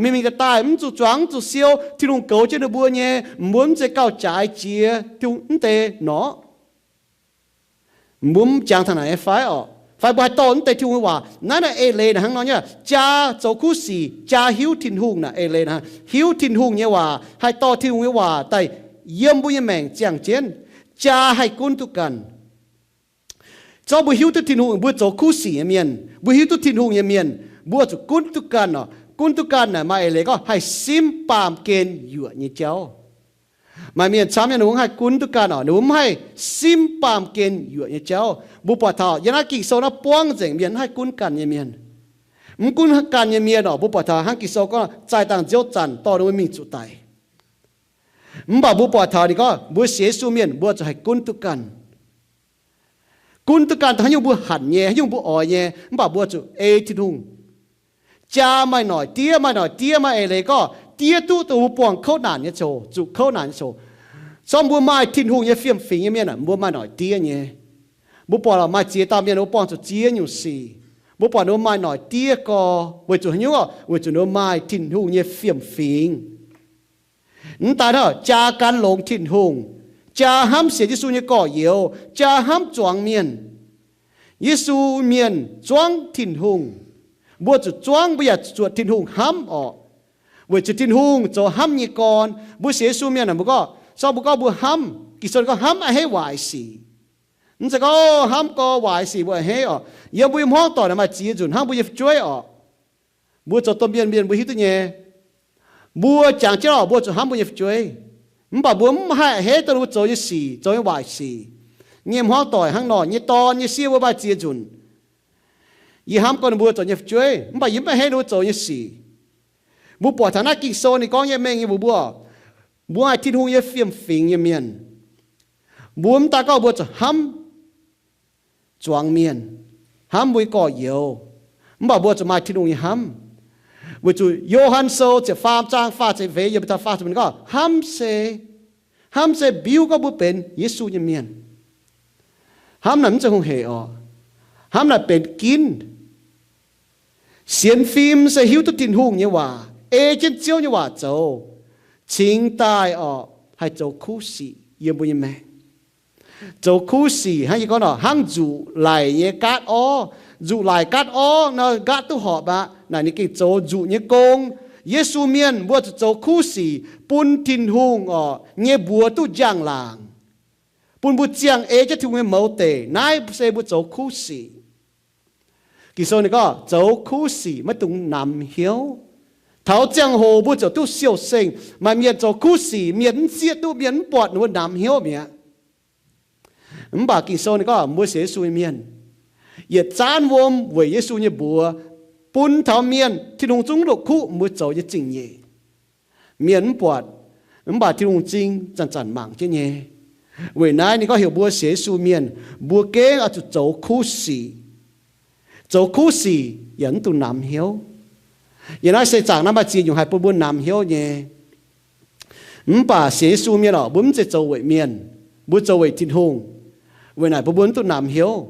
mingh mingh daaih daaih, mv zuqc zuangx, mv zuqc siou. Tin-Hungh goux jienv ninh mbuo nyei, mbuo mv zeiz gauh jaaix jiex Tin-Hungh mv deix norqc. Mbuo mv jangx taux naaic nyei fai orqc? Fai mbuo haih dorh mv deix Tin-Hungh nyei waac? Naaiv naaic eix leiz naaic hnangv nor nyei, jaa zoux kuv sic, jaa hiuv Tin-Hungh naaic eix leiz naaic. Hiuv Tin-Hungh nyei waac, haih dorh Tin-Hungh nyei waac daaih yiem mbuo nyei maengc ziangh jienv, jaa haih gunv duqv ganh. Zorqv mbuo hiuv duqv Tin-Hungh, mbuo zoux kuv sic nyei mienh, mbuo hiuv duqv Tin-Hungh nyei mienh, mbuo zuqc gunv duqv ganh orqc. Gunv duqv ganh naaic maaih eix leiz gorngv haih simv baamh gen yuoqc nyei jauv. Maaih mienh camv nyei, ninh mbuo mv haih gunv duqv ganh orqc, ninh mbuo mv haih simv baamh gen yuoqc nyei jauv. Mbuo buatc taux yiem naaiv Ging-Sou naaiv buangv nzengc mienh mv haih gunv ganh nyei mienh. Mv gunv ganh nyei mienh orqc, mbuo buatc taux hnangv Ging-Sou gorngv, zaih dangh nziouv zanc dorh ninh mbuo mingh zuqc daic. Mv baac mbuo buatc taux ninh gorngv mbuo sienx Yesu mienh mbuo zuqc haih gunv duqv ganh. Gunv duqv ganh dongh haaix nyungc mbuo hanc nyei, haaix nyungc mbuo oix nyei, mv baac mbuo zuqc ei Tin-Hungh. Jaa maaih noic diev, maaih noic diev maaih eix leiz gorngv diev duqv dongh mbuo buangh kouv naanc nyei coc, zuqc kouv naanc nyei coc. Zorqv mbuo maaih Tin-Hungh nyei fiem-fingx nyei mienh aah, mbuo maaih noic diev nyei. Mbuo buatc lorqc, maaih ziex dauh mienh ninh mbuo buangh zuqc ziex nyungc sic. Mbuo buatc ninh mbuo maaih noic diev gorx weic zuqc haaix nyungc orqc? Weic zuqc ninh mbuo maaih Tin-Hungh nyei fiem-fingx. Mv daaih hnangv, jaa gan longx Tin-Hungh, jaa hnamv sienx Yesu nyei gorx-youz, jaa hnamv zuangx mienh. Yesu mienh zuangv Tin-Hungh. Mbuo zuqc zuangv, mbuo yaac zuqc zuotc Tin-Hungh hnamv orqc. Weic zuqc Tin-Hungh zoux hnamv nyei gorn. Mbuo sienx Yesu mienh aah, mbuo gorngv, sorng mbuo gorngv mbuo hnamv, Ging-Sou gorngv hnamv a'hneiv waaic sic. Mv zeiz gorngv hnamv gorx waaic sic mbuo a'hneiv orqc. Yiem mbuo nyei hmuangv doic naaic maaih ziex nzunc hnangv mbuo nyei fu'jueiv orqc. Mbuo zoux domh mienh mienh mbuo hiuv duqv nyei. Mbuo jangx jienv orqc, mbuo zuqc hnamv mbuo nyei fu'jueiv. Mv baac mbuo mv haih a'hneiv dongh ninh mbuo zoux nyei sic, zoux nyei waaic sic. Nyei hmuangv doic hnangv nor, nyei dorn nyei sieqv mbuo maaih ziex nzunc. Yie hnamv gorngv ninh mbuo zoux nyei fu'jueiv, mv baac yie mv a'hneiv ninh mbuo zoux nyei sic. Mbuo buatc taux naaiv Ging-Sou ninh gorngv nyei mengh nyei mbuox mbuo, mbuo maaih Tin-Hungh nyei fiem-fingx nyei mienh. Mbuo mv daaih gorngv mbuo zuqc hnamv zuangx mienh, hnamv mbuo nyei gorx-youz, mv baac mbuo zuqc maaih Tin-Hungh nyei hnamv. Weic zuqc Yo^han Sou ziepc faam zaang faah ziepc feix yiemc taux faah ziepc gorngv, hnamv se, hnamv se biuv gorngv mbuo benx Yesu nyei mienh. Hnamv naaic mv zeiz hungh hec orqc. Hnamv naaic benx ginv. Sienx fim se hiuv duqv Tin-Hungh nyei waac, ei jienv Ziouv nyei waac zoux, cingx daaih orqc haih zoux kuv sic yiem mbuo nyei maengc. Zoux kuv sic hnangv yie gorngv nor, hnangv nzuqc laic nyei gaatv orv. Nzuqc laic gaatv orv nor, gaatv duqv horpc aqv. Naaic ninh gengh zoux nzuqc nyei gong. Yesu mienh mbuo zuqc zoux kuv sic bun Tin-Hungh orqc nyei mbuox duqv njang-laangc, bun mbuo ziangh ei jienv Tin-Hungh nyei mouz deic. Naaiv se mbuo zoux kuv sic. Ging-Sou ninh gorngv zoux kuv sic maiv dungx namx hnyouv. Taux ziangh hoc mbuo ziouc duqv siou-sengh. Maaih mienh zoux kuv sic, mienh mv sieqv duqv, mienh mv buatc, ninh mbuo namx hnyouv mi'aqv. Mv baac Ging-Sou ninh gorngv mbuo sienx Yesu nyei mienh, yietc zaanv wuom weic Yesu nyei mbuox, bun taux mienh, Tin-Hungh zungv longc kuv mbuo zoux nyei zingh nyeic. Mienh mv buatc, mv baac Tin-Hungh m'zing zanc-zanc mangc jienv nyei. Weic naaiv ninh gorngv heuc mbuo sienx Yesu mienh, mbuo gengh oix zuqc zoux kuv sic. Zoux kuv sic yaac mv dungx namx hnyouv. Yiem naaiv seix zaangc naaiv maaih ziex nyungc haih bun mbuo namx hnyouv nyei. Mv baac sienx Yesu mienh orqc, mbuo mv zeiz zoux weic mienh, mbuo zoux weic Tin-Hungh. Weic naaic bun mbuo mv dungx namx hnyouv.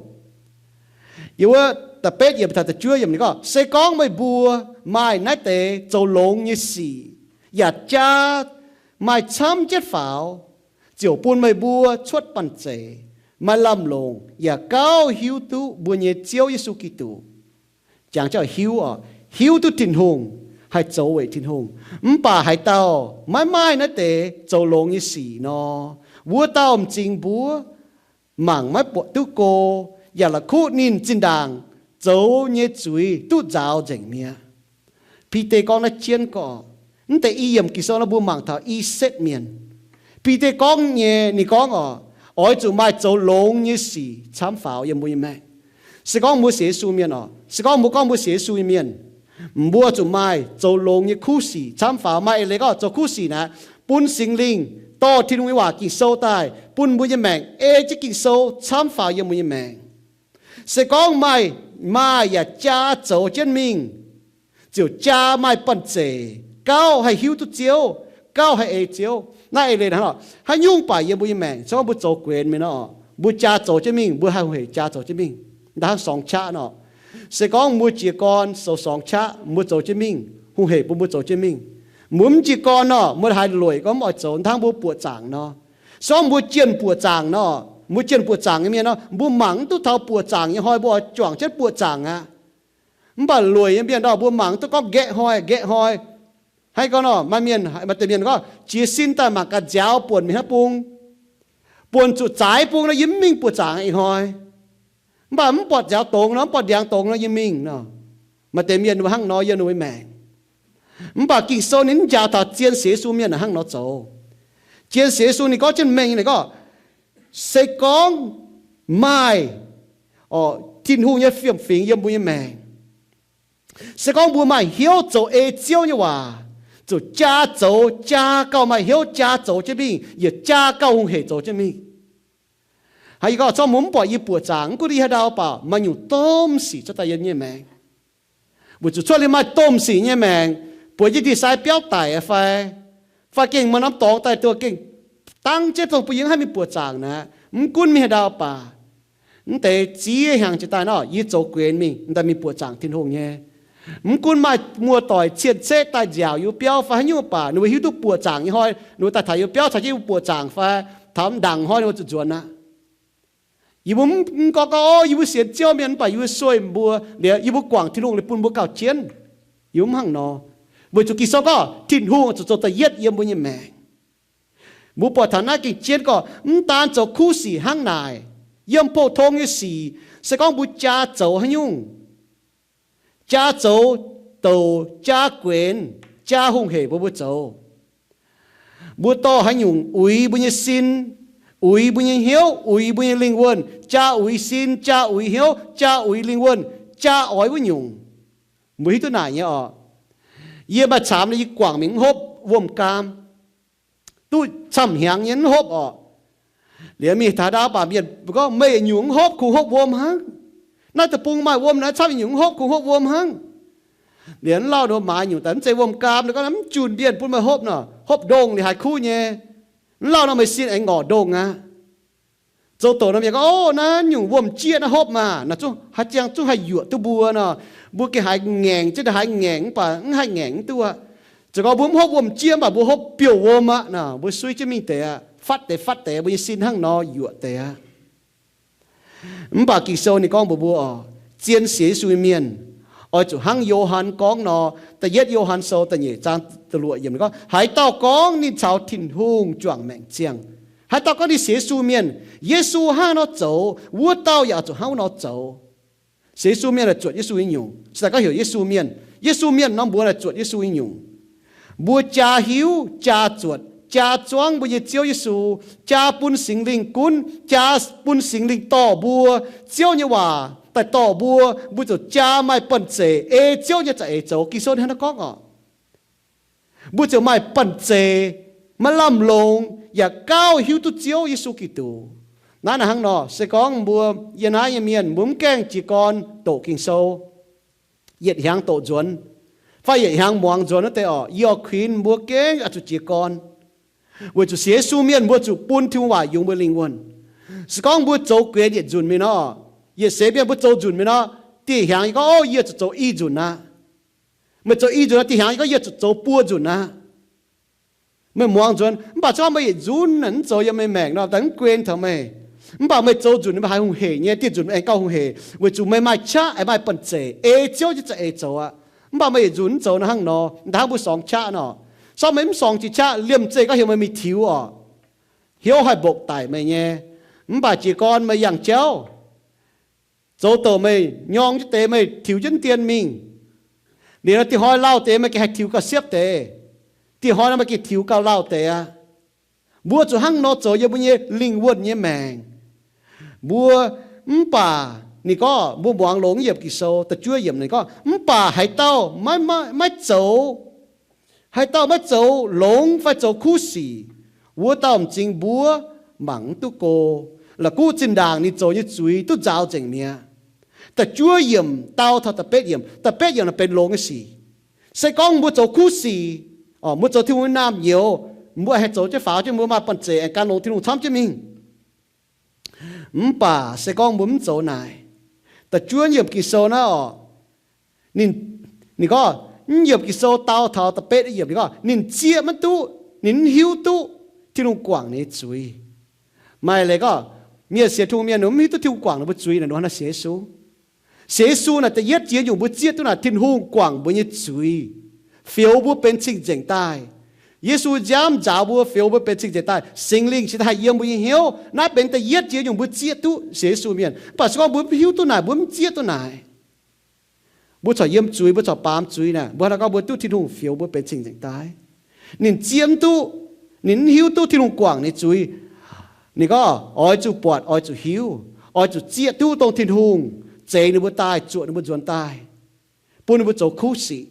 Yiem wuov da'betv yiemc taux da'juov yiemc ninh gorngv, se gorngv meih mbuo maaih naaiv deix zoux longx nyei sic, yaac jaa maaih camv jienv faaux, ziouc bun meih mbuo cuotv banh zeic, maaih lamh longc, yaac gauh hiuv duqv mbuo nyei Ziouv Yesu Giduc. Jangx jauv hiuv orqc, hiuv duqv Tin-Hungh, haih zoux weic Tin-Hungh. Mv baac haaix dauh maiv maaih naaiv deix zoux longx nyei sic nor, wuov dauh m'zing mbuov, mangc maiv buatc duqv go, yaac la'kuqv ninh zinh ndaangc zoux nyei zuiz duqv nzaaux nzengc mi'aqv. Bide gorngv naaiv jienv gorngv, mv deix i yiemc Ging-Sou nor mbuo mangc taux i setv mienh. Bide gorngv nyei, ninh gorngv oc, oix zuqc maaih zoux longx nyei sic camv faaux yiem mbuo nyei maengc. Se gorngv mbuo sienx Yesu mienh oc, se gorngv mbuo gorngv mbuo sienx Yesu nyei mienh, mbuo zuqc maaih zoux longx nyei kuv sic camv faaux. Maaih eix leiz gorngv zoux kuv sic naaic, bun Singx Lingh dorh Tin-Hungh nyei waac Ging-Sou daaih bun mbuo nyei maengc ei jienv Ging-Sou camv faaux yiem mbuo nyei maengc. Se gorngv maaih, maaih yaac jaa zoux jienv mingh, ziouc jaa maaih banh zeic, gauh haih hiuv duqv Ziouv, gauh haih ei Ziouv. Naaiv eix leiz hnangv nor, haaix nyungc baac yiem mbuo nyei maengc, se gorngv mbuo zoux guenx mingh nor, mbuo jaa zoux jienv mingh, mbuo haih hungh hec jaa zoux jienv mingh. Da'hnangv sorng qaqv nor, se gorngv mbuo jiez gorn zoux sorng qaqv, mbuo zoux jienv mingh, hungh hec bun mbuo zoux jienv mingh. Mbuo mv jiez gorn nor, mbuo haiz lueic gorngv mv oix zoux, hnangv mbuo buoqc zaangc nor. Se gorngv mbuo jienh buoqc zaangc nor, mbuo jienh buoqc zaangc nyei mienh nor, mbuo mangc mv duqv taux buoqc zaangc nyei hnoi, mbuo oix juangc jienv buoqc zaangc aqv. Mv baac lueic nyei mienh nor, mbuo mangc mv duqv gorngv nqaeqv hnoi, nqaeqv hnoi. Hnangv gorngv nor, maaih mienh, maaih deix mienh gorngv, jiez sin daaih mangc gaax nziaaux buonc mingh hnangv bung, buonc zuqc zaaix bung nor, yie mv mingh buoqc zaangc ih hnoi. Mv baac mv buatc nziaaux dongz nor, mv buatc ndiangx dongz nor, yie mingh nor. Maaih deix mienh mbuo hnangv nor yiem ninh mbuo maengc. Mv baac Ging-Sou ninh mv njaaux taux zien sienx Yesu mienh hnangv nor zoux. Zien sienx Yesu ninh gorngv jienv mengh nyei, ninh gorngv, se gorngv maaih, orqc, Tin-Hungh nyei fiem-fingx yiem mbuo nyei maengc, se gorngv mbuo maaih hnyouv zoux ei Ziouv nyei waac, zuqc jaa zoux, jaa gauh maaih hnyouv jaa zoux jienv mingh, yaac jaa gauh hungh hec zoux jienv mingh. Hnangv yie gorngv, se gorngv mbuo mv buatc yie buoqc zaangc, mv gunv yie haaix ndau, mv baac maaih nyungc domh sic cuotv daaih yiem nyei maengc. Weic zuqc cuotv liuz maaih domh sic nyei maengc, buatc jienv ndie-sai biauv daic fai, fai gengh maaih norm dorngx daaih duqv gengh dangv jienv dongh bun yie mv haih mingh buoqc zaangc naaic, mv gunv mingh haaix ndau baac, mv deix ziex hnyangx jiex daaih nor, yie zoux guenx mingh, daaih mingh buoqc zaangc Tin-Hungh nyei. Mv gunv maaih muoz-doic cien-ceqv daaih nziaauc yie biauv fai haaix nyungc baac, ninh mbuo hiuv duqv buoqc zaangc nyei hnoi, ninh mbuo daaih taux yie biauv caux jienv yie mbuo buoqc zaangc fai taux ndaangc hnoi ninh mbuo zuqc nzuonx aqv. Yie mbuo mv gorngv gorngv, o, yie mbuo sienx Ziouv mienh mv baac yie mbuo sueih mbuo, liuz yie mbuo guangc Tin-Hungh liuz bun mbuo gauh jienv. Yie mbuo mv hnangv nor. Weic zuqc Ging-Sou gorngv Tin-Hungh zuqc zoux da'yietv yiem mbuo nyei maengc. Mbuo buatc taux naaiv gengh jienv gorngv, mv daan zoux kuv sic hnangv naaic, yiem pou-tong nyei sic, se gorngv mbuo jaa zoux haaix nyungc, jaa zoux douc, jaa guenx, jaa hungh hec mbuo, mbuo zoux. Mbuo dorh haaix nyungc uix mbuo nyei sin, uix mbuo nyei hnyouv, uix mbuo nyei lingh wuonh, jaa uix sin, jaa uix hnyouv, jaa uix lingh wuonh, jaa oix wuov nyungc. Mbuo hiuv duqv naaic nyei orqc. Yie maaih camx yie guangc mingh mv hopv wuom-gaam, duqv camv hnyangx nyei mv hopv orqc. Liuz mingh taux ndau baac mienh gorngv, meih yietc nyungc mv hopv kungx hopv wuom hnangv. Naaiv deic-bung maaih wuom naaiv camv yietc nyungc mv hopv kungx hopv wuom hnangv. Liuz mv lauh ninh maaiz nyungc daaih mv zeiz wuom-gaam, ninh gorngv mv junc mienh bun meih hopv nor, hopv ndongh liuz haiz kuv nyei. Mv lauh nor meih sin aengx ngorc ndongh aqv. Zoux douc nor mienh gorngv, o, naaiv nyungc wuom-jieqv naaiv hopv maah, naaiv zungv haaix ziangh zungv haih yuoqc duqv mbuo nor. Mbuo gengh haiz ngaengc, jienv haaix ngaengc mv baac mv haih ngaengc mv duqv aqv. Zoux gau mbuo mv hopv wuom-jieqv mv baac mbuo hopv biouv-wuom aqv nor, mbuo suiv jienv mingh deix aqv, fatv deix fatv deix, mbuo nyei sin hnangv nor yuoqc deix aqv. Mv baac Ging-Sou ninh gorngv mbuox mbuo oc, zien sienx Yesu nyei mienh oix zuqc hnangv Yo^han gorngv nor, da'yietv Yo^han Sou da'nyeic zaang da'luoqc yiemc ninh gorngv, haaix dauh gorngv ninh caux Tin-Hungh juangc maengc ziangh, haaix dauh gorngv ninh sienx Yesu mienh, Yesu hnangv nor zoux, wuov dauh yaac zuqc hnangv wuov nor zoux. Sienx Yesu mienh naaic zuotc Yesu nyei nyungc. Se daaih gorngv heuc Yesu mienh, Yesu mienh nor mbuox naaic zuotc Yesu nyei nyungc. Mbuo jaa hiuv, jaa zuotc, jaa zuangv mbuo nyei Ziouv Yesu, jaa bun Singx Lingh gunv, jaa bun Singx Lingh dorh mbuo. Ziouv nyei waac daaih dorh mbuo, mbuo ziouc jaa maaih banh zeic ei Ziouv nyei za'eix zoux. Ging-Sou hnangv naaiv gorngv oc. Mbuo ziouc maaih banh zeic, maaih lamh longx, yaac gauh hiuv duqv Ziouv Yesu Giduc. Naaiv naaic hnangv nor, se gorngv mbuo yiem naaiv nyei mienh, mbuo mv gaengh jiez gorn doqc Ging-Sou, yietc hnyangx doqc nzuonx, fai yietc hnyangx muangx nzuonx wuov deix orqc, yie oix kuinx mbuo gengh oix zuqc jiez gorn. Weic zuqc sienx Yesu mienh mbuo zuqc bun Tin-Hungh waac yungz mbuo lingh wuonh. Se gorngv mbuo zoux guenx yietc nzunc mingh nor, yietc seix mienh mbuo zoux nzunc mingh nor, dieh hnyangx yie gorngv, o, yie zuqc zoux i nzunc aqv. Meih zoux i nzunc nor, dieh hnyangx yie gorngv, yie zuqc zoux buo nzunc aqv. Meih muangx nzuonx, mv baac se gorngv meih yietc nzunc mv zoux yiem meih maengc nor, daaih mv guen taux meih. Mv baac meih zoux nzunc meih haiz hungh hec nyei, dieh nzunc meih aengx gauh hungh hec, weic zuqc meih maaih qaqv aengx maaih banh zeic ei Ziouv nyei za'eix zoux aqv. Mv baac meih yietc nzunc mv zoux nor hnangv nor, hnangv mbuo sorngx qaqv nor. Se gorngv meih mv sorngx jiex qaqv, liemh zeih gorngv heuc meih mingh tiux orqc, hnyouv haih mbopv daic meih nyei. Mv baac jiez gorn meih yangh jauv, zoux douc meih nyorng jienv deix meih tiux jienv dien mingh. Liuz nor dieh hnoi lauh deix meih gengh haih tiux gauh siepv deix. Dieh hnoi nor meih gengh tiux gauh lauh deix aqv. Mbuo zuqc hnangv nor zoux yiem mbuo nyei lingh wuonh nyei maengc. Mbuo, mv baac ninh gorngv, mbuo muangx longx yiemc Ging-Sou, da'juov yiemc ninh gorngv, mv baac haaix dauh maiv, maiv, maiv zoux, haaix dauh maiv zoux longx fai zoux kuv sic, wuov dauh m'zing mbuov mangc mv duqv go. La'guqv zinh ndaangc ninh zoux nyei zuiz duqv nzaaux nzengc mi'aqv. Da'juov yiemc dau taux da'betv yiemc, da'betv yiemc naaic benx longx nyei sic. Se gorngv mbuo zoux kuv sic, mbuo zoux Tin-Hungh nyei naamh nyouz, mbuo haih zoux jienv faaux jienv, mbuo maaih banh zeic aengx gan longx Tin-Hungh camv jienv mingh. Mv baac se gorngv mbuo mv zoux naaic, da'juov yiemc Ging-Sou naaiv oc, ninh, ninh gorngv, mv yiemc Ging-Sou dau taux da'betv yiemc ninh gorngv, ninh zieqv maiv duqv, ninh mv hiuv duqv Tin-Hungh guangc ninh nyei zuiz. Maaih leiz gorngv, mienh sienx Tin-Hungh mienh ninh mv hiuv duqv Tin-Hungh guangc ninh mbuo zuiz naaic, ninh hnangv naaiv sienx Yesu. Sienx Yesu naaic da'yietv jiex nyungc mbuo zieqv duqv naaic Tin-Hungh guangc mbuo nyei zuiz, fioux mbuo benx cing-nzengc daaih. Yesu nziaamv nzaaux mbuo, fioux mbuo benx cing-nzengc daaih. Singx Lingh cingx daaih haih yiem mbuo nyei hnyouv. Naaiv benx da'yietv jiex nyungc mbuo zieqv duqv sienx Yesu mienh. Mv baac se gorngv mbuo mv hiuv duqv naaic, mbuo mv zieqv duqv naaic, mbuo corc yiem zuiz, mbuo corc baamz zuiz naaic, mbuo hnangv naaiv gorngv mbuo duqv Tin-Hungh fioux mbuo benx cing-nzengc daaih. Ninh zieqv mv duqv, ninh mv hiuv duv Tin-Hungh guangc ninh zuiz. Ninh gorngv oix zuqc buatc, oix zuqc hiuv, oix zuqc zieqv duqv dongh Tin-Hungh zeix ninh mbuo daaih, zuoqc ninh mbuo nzuonx daaih, bun ninh mbuo zoux kuv sic,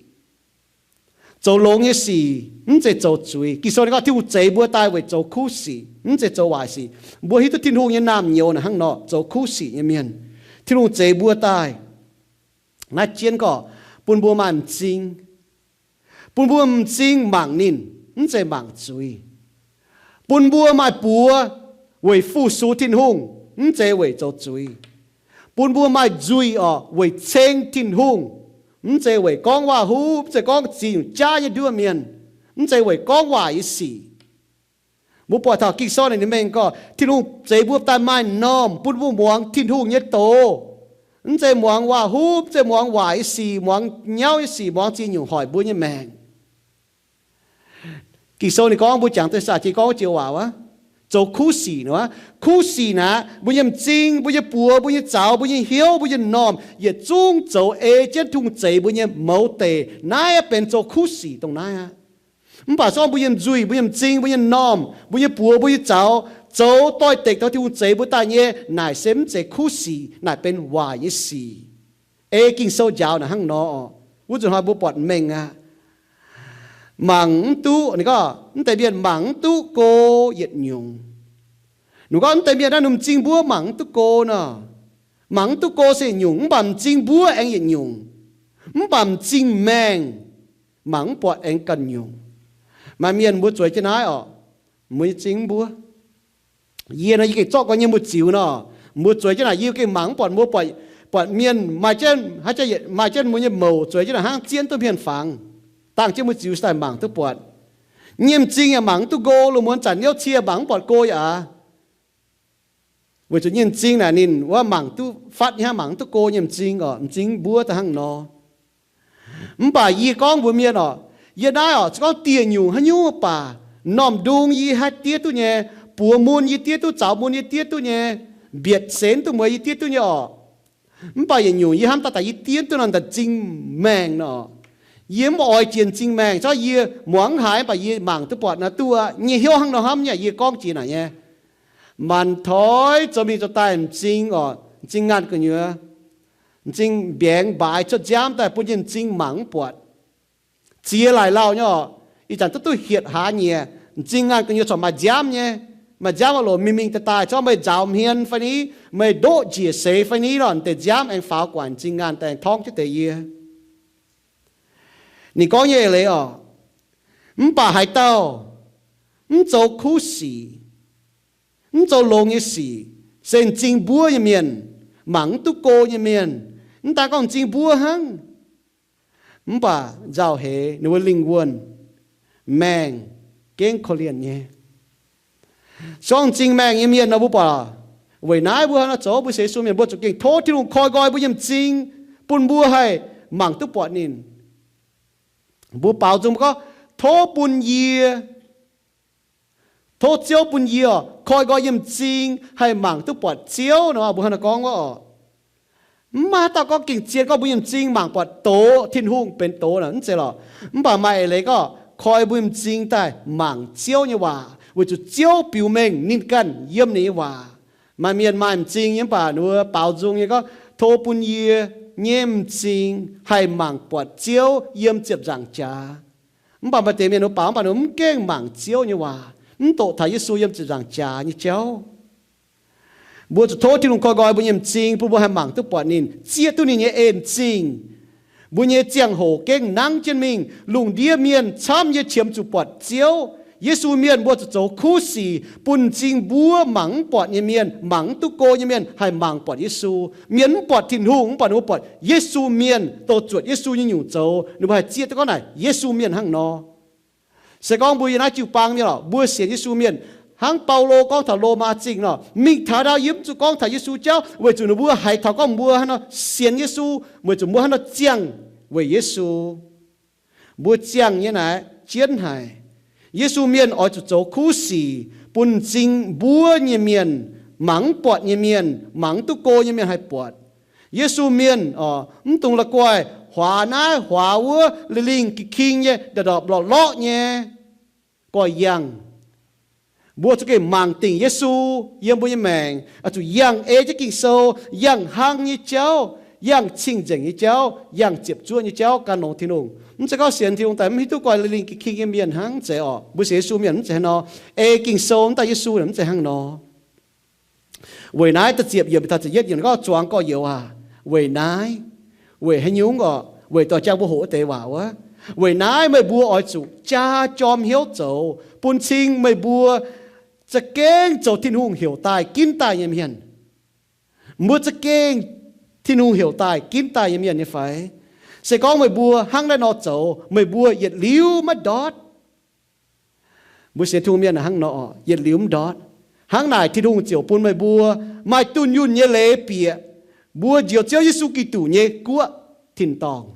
zoux longx nyei sic, mv zeiz zoux zuiz. Ging-Sou ninh gorngv Tin-Hungh zeix mbuo daaih weic zoux kuv sic, mv zeiz zoux waaic sic. Mbuo hiuv duqv Tin-Hungh nyei naamh nyouz naaic hnangv nor, zoux kuv sic nyei mienh. Tin-Hungh zeix mbuo daaih naaiv jienv gorngv bun mbuo maaih m'zing, bun mbuo m'zing mangc ninh, mv zeiz mangc zuiz. Bun mbuo maaih buoz weic fu-sux Tin-Hungh, mv zeiz weic zoux zuiz. Bun mbuo maaih nzuih orqc weic ceng Tin-Hungh, mv zeiz weic gorngv waac-huv, mv zeiz gorngv ziex nyungc jaav nyei nduov mienh, mv zeiz weic gorngv waaic nyei sic. Mbuo buatc taux Ging-Sou naaic ninh mengh gorngv Tin-Hungh zeix mbuo daaih maaih normh bun mbuo muangx Tin-Hungh nyei doz, mv zeiz muangx waac-huv, mv zeiz muangx waaic nyei sic, muangx nyauv nyei sic, muangx ziex nyungc hoic mbuo nyei maengc. Ging-Sou ninh gorngv mbuo jangx deix saah jiex gorngv joux waac wuov, zoux kuv sic nor. Kuv sic naaic, mbuo nyei m'zing, mbuo nyei buoz, mbuo nyei zaux, mbuo nyei hnyouv, mbuo nyei normh yietc zungv zoux ei jienv Tin-Hungh zeix mbuo nyei mouz deic. Naaiv benx zoux kuv sic dongh naaiv aqv. Mv baac se gorngv mbuo nyei nzuih, mbuo nyei m'zing, mbuo nyei normh, mbuo nyei buoz, mbuo nyei zaux zoux doix-dekc taux Tin-Hungh zeix mbuo daaih nyei, naaic se mv zeiz kuv sic, naaic benx waaic nyei sic. Ei Ging-Sou njaaux naaic hnangv nor, wuov nzunc hnoi mbuo buatc mengh aqv. Mangc mv duqv, ninh gorngv mv deix mienh mangc mv duqv go yietc nyungc. Ninh gorngv mv deix mienh naaiv ninh m'zing mbuov mangc mv duqv go nor. Mangc mv duqv go se yietc nyungc, mv baac m'zing mbuov aengx yietc nyungc. Mv baac m'zing maengh mangc mv buatc aengx ganh nyungc. Maaih mienh mbuo zueiz jienv naaiv orqc, mbuo nyei m'zing mbuov. Yie nor yie gengh zorqv nqoi nyei mbu'ziex nor, mbuo zueiz jienv naaic yie gengh mangc mv buatc mbuo, buatc mienh maaih jienv, maaih jienv mbuo nyei mouc zueiz jienv naaic hnangv zieqv duqv hmien fangx, dangh jienv mbu'ziex daaih mangc duqv buatc. Nyei m'zing yaac mangc mv duq go, lungh muonz zanc niouv cie mangc mv buatc go yaac aqv. Weic zuqc nyei m'zing naaic ninh wuov mangc duqv fatv nyei hnangv, mangc mv duqv go nyei m'zing orqc, m'zing mbuov daaih hnangv nor. Mv baac yie gorngv mbuox mienh orqc, yie naaiv orqc, se gorngv dieh nyungc haaix nyungc baac, m'normh ndung yie haih diev duqv nyei, buoz mun yie diev duqv, zaux mun yie diev duqv nyei, mbietc senx duqv mueiz yie diev duqv nyei orqc. Mv baac yietc nyungc yie hnamv daaih daaih yie diev duqv nor m'zing maengh nor, yie mv oix jiex m'zing maengh, corc yie muangx mv haiz, mv baac yie mangc duqv buatc nor duqv nyei hnyouv hnangv nor hnamv nyei. Yie gorngv jiex naaic nyei, manc toi zoux mingh zoux daaih m'zing orqc, m'zing ngaanh gu'nyuoz, m'zing mbiaengx mbaaix cuotv nziaamv daaih bun nyei m'zing mangc mv buatc. Ziex laaic lauh nyei orqc, ih zanc duqv duqv hietc hlaax nyieqc, m'zing ngaanh gu'nyuoz corc maaih nziaamv nyei. Maaih nziaamv oix longc mingh mingh daaih daaih, corc meih nzaaux hmien fai ni, meih ndoqv njiec seix fai ni nor, deix nziaamv aengx faaux guangc m'zing ngaanh daaih aengx torngv jienv deix yie. Ninh gorngv nyei eix leiz orqc, mv baac haaix dauh mv zoux kuv sic, mv zoux longx nyei sic, se m'zing mbuov nyei mienh, mangc mv duqv go nyei mienh. Mv daan gorngv m'zing mbuov hnangv, mv baac nzauh heix ninh mbuo lingh wuonh maengh gengh korv-lienh nyei. Se gorngv m'zing maengh nyei mienh nor, mbuo buatc weic naaiv mbuo hnangv nor zoux, mbuo sienx Yesu mienh mbuo zuqc gengh tov Tin-Hungh koi nqoi mbuo nyei m'zing, bun mbuo haih mangc duqv buatc ninh. Mbuo baaux nzung mbuo gorngv, tov bun yie, tov Ziouv bun yie orqc, koi nqoi yie m'zing haih mangc duqv buatc Ziouv nor, mbuo hnangv nor gorngv wuov orqc. Mv maaih haaix dauh gorngv gengh zien gorngv mbuo nyei m'zing mangc buatc doz, Tin-Hungh benx doz nor, mv zeiz lorqc. Mv baac maaih eix leiz gorngv koi mbuo nyei m'zing daaih mangc Ziouv nyei waac, weic zuqc Ziouv biux mengh ninh ganh yiem ninh nyei waac. Maaih mienh maaih m'zing nyei mv baac ninh mbuo baaux nzung nyei gorngv, Tov bun yie nyei m'zing haih mangc buatc Ziouv yiem ziepc nzaangc jaax. Mv baac maaih deix mienh ninh mbuo baaux mv baac ninh mbuo mv gengh mangc Ziouv nyei waac, mv doqc taux Yesu yiem ziepc nzaangc jaax nyei jauv. Mbuo zuqc tov Tin-Hungh koiv nqoi mbuo nyei m'zing bun mbuo haih mangc duqv buatc ninh, zieqv duqv ninh nyei en zingh. Mbuo nyei ziangh hoc gengh nangv jienv mingh, lungh ndiev mienh camv nyei qiemx zuqc buatc Ziouv. Yesu mienh mbuo zuqc zoux kuv sic bun m'zing mbuo mangc mv buatc nyei mienh, mangc mv duqv go nyei mienh haih mangc buatc Yesu. Mienh mv buatc Tin-Hungh mv baac ninh mbuo buatc Yesu mienh, dongh zuotc Yesu nyei nyungc zoux, ninh mbuo haih zieqv duqv gorngv naaic Yesu mienh hnangv nor. Se gorngv mbuo yiem naaiv jiu-baang mienh lorqc, mbuo sienx Yesu mienh, hnangv Baulo gorngv taux Lomaa Zingh nor, mingh taux ndau yie mv zuqc gorngv taux Yesu jauv, weic zuqc ninh mbuo haiz taux gorngv mbuo hnangv nor sienx Yesu, weic zuqc mbuo hnangv nor ziangh weic Yesu. Mbuo ziangh nyei naaic jienv haic. Yesu mienh oix zuqc zoux kuv sic bun m'zing mbuo nyei mienh, mangc mv buatc nyei mienh, mangc mv duqv go nyei mienh haih buatc. Yesu mienh mv dungx la'guaih huaax naaiv huaax wuov, lingh lingh ging ging nyei, ndorpc ndorpc lorqc lorqc nyei, goiv yangh. Mbuo zuqc gengh mangc dingc Yesu yiem mbuo nyei maengc, zuqc yangh ei jienv Ging-Sou, yangh hlang nyei jauv, yangh cing-nzengc nyei jauv, yangh ziepc zuoqv nyei jauv gan longx Tin-Hungh. Mv zeiz gorngv sienx Tin-Hungh daaih mv hiuv duqv guai lingh lingh ging ging nyei mienh hnangv, mv zeiz orqc. Mbuo sienx Yesu mienh mv zeiz hnangv nor. Ei Ging-Sou mv daaih Yesu mv zeiz hnangv nor. Weic naaiv da'ziepc yiemc taux ziepc yietv yiemc gorngv, Zuangx gorx-youz aac, weic naaiv, weic haaix nyungc orqc? Weic doix jang mbuo hoqc wuov deix waac wuov, weic naaiv meih mbuo oix zuqc jaa jorm hnyouv zoux, bun cing meih mbuo za'gengh zoux Tin-Hungh heuc daaih ginv daaih nyei mienh. Mbuo za'gengh Tin-Hungh heuc daaih ginv daaih nyei mienh nyei fai? Se gorngv meih mbuo hnangv naaiv nor zoux, meih mbuo yietc liuz maiv ndortv. Mbuo sienx Tin-Hungh mienh hnangv nor, yietc liuz mv ndortv. Hnangv naaic Tin-Hungh ziouc bun meih mbuo maaih dunh yunh nyei leiz bieqc mbuo njoux Ziouv Yesu Giduc nyei guoqv tin-dorngh.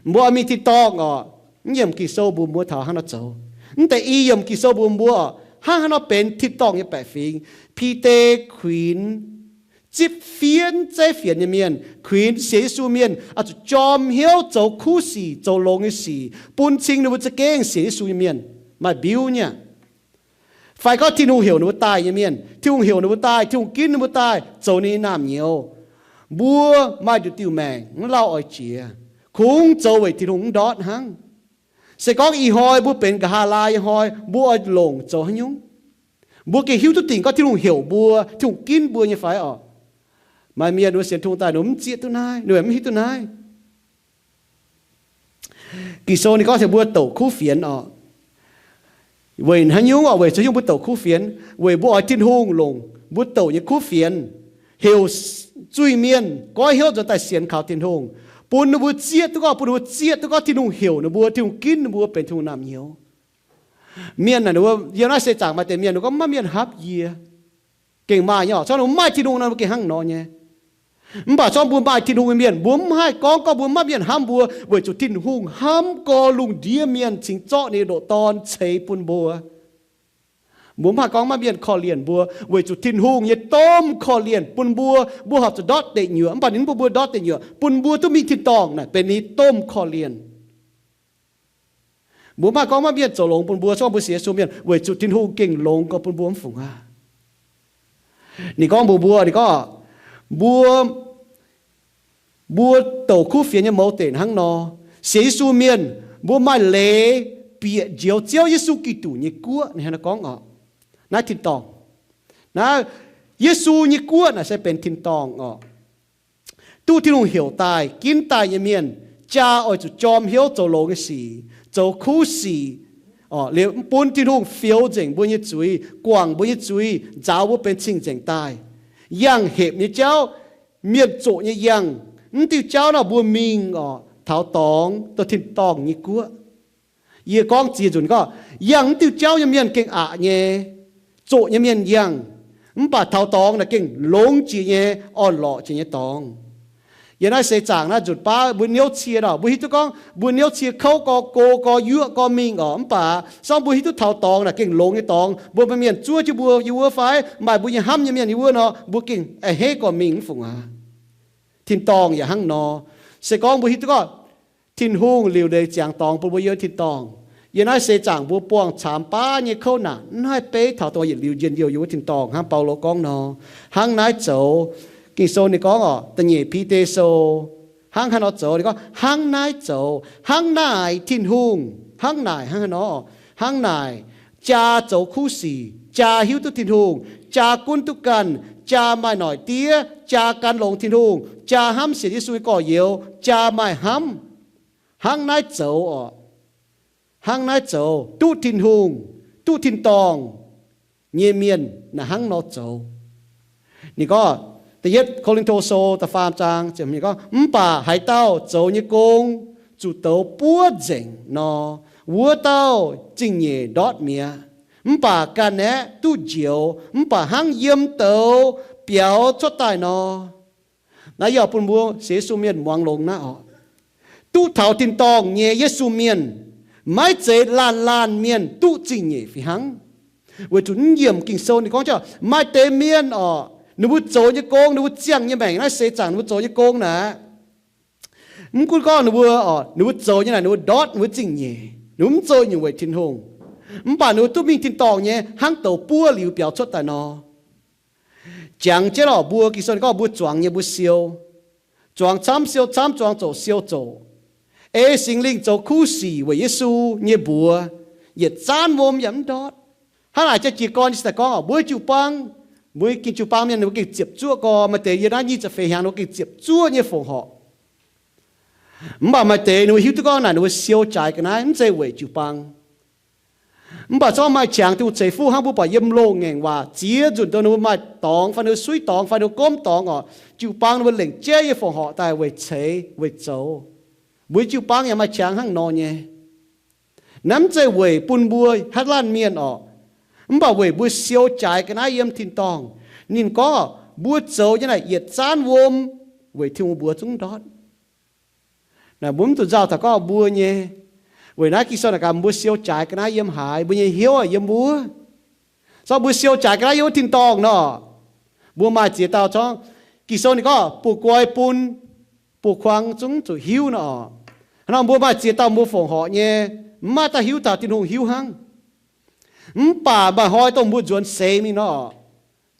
Mbuo oix mingh tin-dorngh orqc, mv yiemc Ging-Sou mbuox mbuo taux hnangv nor zoux. Mv deix i yiemc Ging-Sou mbuox mbuo orqc, hnangv haaix nor benx tin-dorngh nyei baeqc fingx. Bide kuinx zipv fienv zeiv fienx nyei mienh, kuinx sienx Yesu mienh oix zuqc jorm hnyouv zoux kuv sic, zoux longx nyei sic, bun cing ninh mbuo za'gengh sienx Yesu nyei mienh maaih mbiuv nyei aqv. Fai gorngv Tin-Hungh heuc ninh mbuo daaih nyei mienh, Tin-Hungh heuc ninh mbuo daaih, Tin-Hungh ginv ninh mbuo daaih zoux ninh nyei naamh nyouz, mbuo maaih nduqc diuh maengc mv lauh oix jiex, kungx zoux weic Tin-Hungh mv ndortv hnangv. Se gorngv ih hnoi mbuo benx nqa'haav laai nyei hnoi, mbuo oix longc zoux haaix nyungc? Mbuo gengh hiuv duqv dingc gorngv Tin-Hungh heuc mbuo, Tin-Hungh ginv mbuo nyei fai orqc? Maaih mienh mbuo sienx Tin-Hungh daaih ninh mv zieqv duqv naaiv, ninh mv hiuv duqv naaiv. Ging-Sou ninh gorngv taux mbuo douc kuv fienx orqc. Weic haaix nyungc orqc? Weic zuqc haaix nyungc mbuo douc kuv fienx? Weic mbuo oix Tin-Hungh longc mbuo douc nyei kuv fienx, heuc zuiz-mienh goiv hnyouv nzuonx daaih sienx kaux Tin-Hungh, bun ninh mbuo zieqv duqv gorngv, bun ninh mbuo zieqv duqv gorngv Tin-Hungh heuc ninh mbuo, Tin-Hungh ginv ninh mbuo benx Tin-Hungh naamh nyouz. Mienh naaic, yiem naaiv seix zaangc maaih deix mienh ninh gorngv maiv mienh hapv yie. Gengh maaih nyei orqc. Corc ninh maaih Tin-Hungh nor, mbuo gengh hnangv nor nyei. Mv baac corc mbuo maaih Tin-Hungh nyei mienh, mbuo mv haih gorngv gorngv mbuo maiv mienh hnamv mbuo, weic zuqc Tin-Hungh hnamv gorx lungh ndiev mienh cingx zorqv ninh ndoqc Dorn ceix bun mbuo. Mbuo mv haih gorngv maiv mienh korv-lienh mbuo, weic zuqc Tin-Hungh nyei domh korv-lienh bun mbuo, mbuo horpc zuqc ndortv deic nyuoqc, mv baac ninh mv bun mbuo ndortv deic nyuoqc, bun mbuo duqv mingh tin-dorngh naaic benx ninh domh korv-lienh. Mbuo mv haih gorngv maiv mienh zoux longx bun mbuo, se gorngv mbuo sienx Yesu mienh, weic zuqc Tin-Hungh gengh longx gorx bun mbuo mv fungc aqv. Ninh gorngv mbuox mbuo, ninh gorngv, mbuo, mbuo douc kuv fienx nyei mouz deic hnangv nor, sienx Yesu mienh, mbuo maaih leiz bieqc njoux Ziouv Yesu Giduc nyei guoqv. Ninh hnangv naaiv gorngv orqc, naaiv tin-dorngh, naaiv Yesu nyei guoqv naaic se benx tin-dorngh orqc. Duqv Tin-Hungh heuc daaih, ginv daaih nyei mienh, jaa oix zuqc jorm hnyouv zoux longx nyei sic, zoux kuv sic, liuz bun Tin-Hungh fioux nzengc mbuo nyei zuiz, guangc mbuo nyei zuiz, nzaaux mbuo benx cing-nzengc daaih. Yangh hepc nyei jauv, mienh zoqc nyei yangh, mv diuh jauv nor mbuo mingh orqc, taux dorngx, dongh tin-dorngh nyei guoqv. Yie gorngv ziex nzunc gorngv, yangh mv diuh jauv nyei mienh gengh aqc nyei, zoqc nyei mienh yangh, mv baac taux dorngx naaic gengh longx jiex nyei, orn-lorqc jiex nyei dorngx. Yiem naaiv seix zaangc naaiv nzunc baav mbuo niouv cie nor, mbuo hiuv duqv gorngv mbuo niouv cie kouv gorx, go gorx, yuoqv gorx mingh orqc, mv baac se gorngv mbuo hiuv duqv taux dorngx naaic gengh longx nyei dorngx, mbuo maaih mienh zuov jienv mbuo yiem wuov fai maaih mbuo nyei hnamv nyei mienh yiem wuov nor, mbuo gengh a'hneiv gorx mingh mv fungc aqv. Tin-dorngh yaac hnangv nor. Se gorngv mbuo hiuv duqv gorngv Tin-Hungh liuc leiz ziangx dorngx bun mbuo yiem tin-dorngh, Yiem naaiv seix zaangc mbuo buangh caamx baav nyei kouv naanc, mv haih beiv taux dongh yietc liuz njien-youh yiem wuov tin-dorngh hnangv Baulo gorngv nor. Hnangv naaiv zoux, Ging-Sou ninh gorngv oc, da'nyeic Bide Sou, hnangv haaix nor zoux, ninh gorngv hnangv naaiv zoux, hnangv naaic Tin-Hungh, hnangv naaic, hnangv haaix nor, hnangv naaic jaa zoux kuv sic, jaa hiuv duqv Tin-Hungh, jaa gunv duqv ganh, jaa maaih noic diev, jaa gan longx Tin-Hungh, jaa hnamv sienx Yesu nyei gorx-youz, jaa maaih hnamv. Hnangv naaiv zoux oc, hnangv naaiv zoux duqv Tin-Hungh, duqv tin-dorngh nyei mienh naaic hnangv nor zoux. Ninh gorngv, da'yietv Ko^lin^to Sou da'faam zaang, ninh gorngv, mv baac haaix dauh zoux nyei gong zuqc douz buov nzengc nor, wuov dauh zingh nyeic ndortv mi'aqv. Mv baac ganh aeqv, duqv njoux, mv baac hnangv yiem douz biaux cuotv daaih nor. Naaiv yaac bun mbuo sienx Yesu mienh muangx longx naaiv oc. Duqv taux tin-dorngh nyei Yesu mienh, maiv zeiz laanh laanh mienh duqv zingh nyeic fih hnangv. Weic zuqc mv yiemc Ging-Sou ninh gorngv, maaih deix mienh oc, ninh mbuo zoux nyei gong, ninh mbuo ziangh nyei maengc naaiv seix zaangc ninh mbuo zoux nyei gong naaic, mv gunv gorngv ninh mbuo, ninh mbuo zoux nyei naaic ninh mbuo ndortv ninh mbuo zingh nyeic, ninh mbuo mv zoux nyungc weic Tin-Hungh, mv baac ninh mbuo duqv mingh tin-dorngh nyei hnangv douz buov liuz biaux cuotv daaih nor. Jangx jienv oc, mbuo Ging-Sou ninh gorngv mbuo zuangx nyei mbuo siou, zuangx camv siou camv, zuangx zoqc siou zoqc, ei Singx Lingh zoux kuv sic weic Yesu nyei mbuox, yietc zaanv wuom yaac mv ndortv. Hnangv naaic jiex gorn nyei se daaih gorngv oc, mbuo jiu-baang, mbuo gengh jiu-baang mienh ninh mbuo gengh ziepc zuoqv gorn, maaih deix yiem naaiv nyic ziepc feix hnyangx ninh mbuo gengh ziepc zuoqv nyei fongc horc. Mv baac maaih deix ninh mbuo hiuv duqv gorngv naaic ninh mbuo siou jaaix ga'naaiv mv zeiz weic jiu-baang. Mv baac zorqv maaih qangx Tin-Hungh ceix fuqv hnangv mbuo buatc yiem loz-ngaengc waac ziex nzunc dongh ninh mbuo maaih dorngx fai ninh mbuo suiv dorngx fai ninh mbuo gomv dorngx oc, jiu-baang ninh mbuo lengc jeiv nyei fongc horc daaih weic ceix weic zoux. Mbuo jiu-baang yaac maaih qangx hnangv nor nyei. Naaiv mv zeiz weic bun mbuo haaix laanh mienh oc, mv baac weic mbuo siou jaaix ga'naaiv yiem tin-dorngh. Ninh gorngv mbuo zoux nyei naaic yietc zaanv wuom weic Tin-Hungh mbuox zungv ndortv. Naaic mbuo mv zuqc nzauh taux gorngv mbuo nyei. Weic naaiv Ging-Sou naaic gaax mbuo siou jaaix ga'naaiv yiem haaix, mbuo nyei hnyouv yiem wuov. Zorqv mbuo siou jaaix ga'naaiv yiem wuov tin-dorngh nor, mbuo maaih ziex dauh zorngv, Ging-Sou ninh gorngv buoz-guoi bun buoz-kuang zungv zuqc hiuv nor. Hnangv nor mbuo maaih ziex dauh mbuo fongc horc nyei, mv maaih dauh hiuv taux Tin-Hungh hiuv hnangv. Mv baac maaih hnoi dongh mbuo nzuonx seix mingh nor,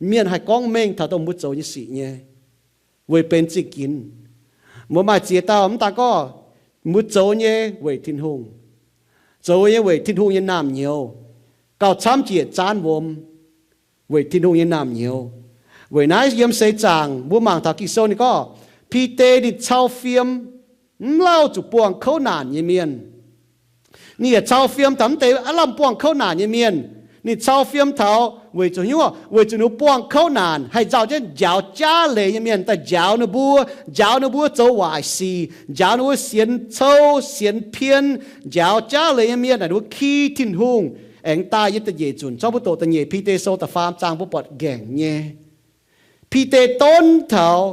mienh haih gorngv mengh taux dongh mbuo zoux nyei sic nyei, weic benx zingh ginx. Mbuo maaih ziex dauh mv daan gorngv mbuo zoux nyei weic Tin-Hungh, zoux nyei weic Tin-Hungh nyei naamh nyouz, gauh camv jiex zaanv wuom weic Tin-Hungh nyei naamh nyouz. Weic naaiv yiem seix zaangc mbuo mangc taux Ging-Sou ninh gorngv, Bide ninh cau fiem mv lauh zuqc buangh kouv naanc nyei mienh. Ninh yaac cau fiem taux mv deix aav lamh buangh kouv naanc nyei mienh. Ninh cau fiem taux weic zuqc hnyouv, weic zuqc ninh mbuo buangh kouv naanc haih nzauh jienv njaaux jaav leiz nyei mienh daaih njaaux ninh mbuo, njaaux ninh mbuo zoux waaic sic, njaaux ninh mbuo sienx cou sienx pien, njaaux jaav leiz nyei mienh naaic ninh mbuo ki Tin-Hungh. Aengx daaih yiem da'nyeic nzunc, zorqv mbuo doqc da'nyeic Bide Sou da'faam zaang mbuo buatc nqaengc nyei. Bide donv taux,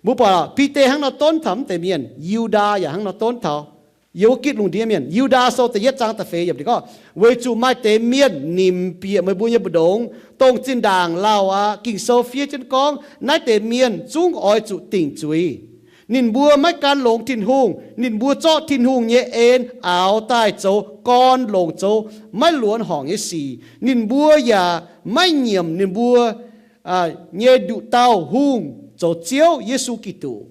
mbuo buatc Bide hnangv nor donv taux mv deix mienh, Yu^ndaa yaac hnangv nor donv taux, yiem wuov gitv lungh ndiev mienh. Yu^ndaa Sou da'yietv zaang da'feix yiemc ninh gorngv, weic zuqc maaih deix mienh nimc bieqc meih mbuo nyei mbu'ndongx, dongh zinh ndaangc lauh aqv. Ging-Sou fiev jienv gorngv naaiv deix mienh zungv oix zuqc dingc zuiz. Ninh mbuo maiv gan longx Tin-Hungh. Ninh mbuo zorqv Tin-Hungh nyei en aaux daaih zoux gorn longc zoux maiv luonx horngc nyei sic. Ninh mbuo yaac maiv nyiemc ninh mbuo nyei nduqc dauh hungh zoux Ziouv, Yesu Giduc.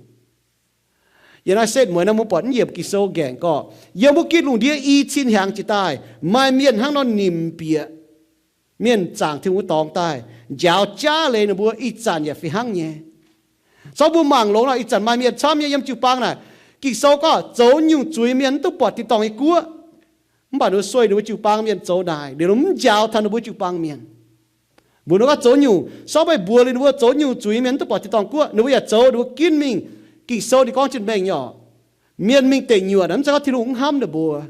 Yiem naaiv setv mueiz naaiv mbuo buatc mv yiemc Ging-Sou nqaengc gorngv, yiem wuov gitv lungh ndiev i cin hnyangx jiex daaih maaih mienh hnangv nor nimc bieqc mienh zaangc Tin-Hungh nyei dorngx daaih njaaux jaav leiz ninh mbuo ih zanc yaac fih hnangv nyei. Zorqv mbuo mangc longx nor, ih zanc maaih mienh camv nyei yiem jiu-baang naaic, Ging-Sou gorngv zoux nyungc zuiz mienh mv duqv buatc tin-dorngh nyei guoqv. Mv baac ninh mbuo sueih ninh mbuo jiu-baang mienh zoux naaic, ninh mbuo mv njaaux taux ninh mbuo jiu-baang mienh. Mbuo nor gorngv zoux nyungc, sortv meih mbuox liuz ninh mbuo zoux nyungc zuiz mienh mv duqv buatc tin-dorngh guoqv, ninh mbuo yaac zoux, ninh mbuo ginv mingh. Ging-Sou ninh gorngv jienv mengh nyei orqc, mienh mingh deic nyuoqc naaic mv zeiz gorngv Tin-Hungh mv hnamv ninh mbuo.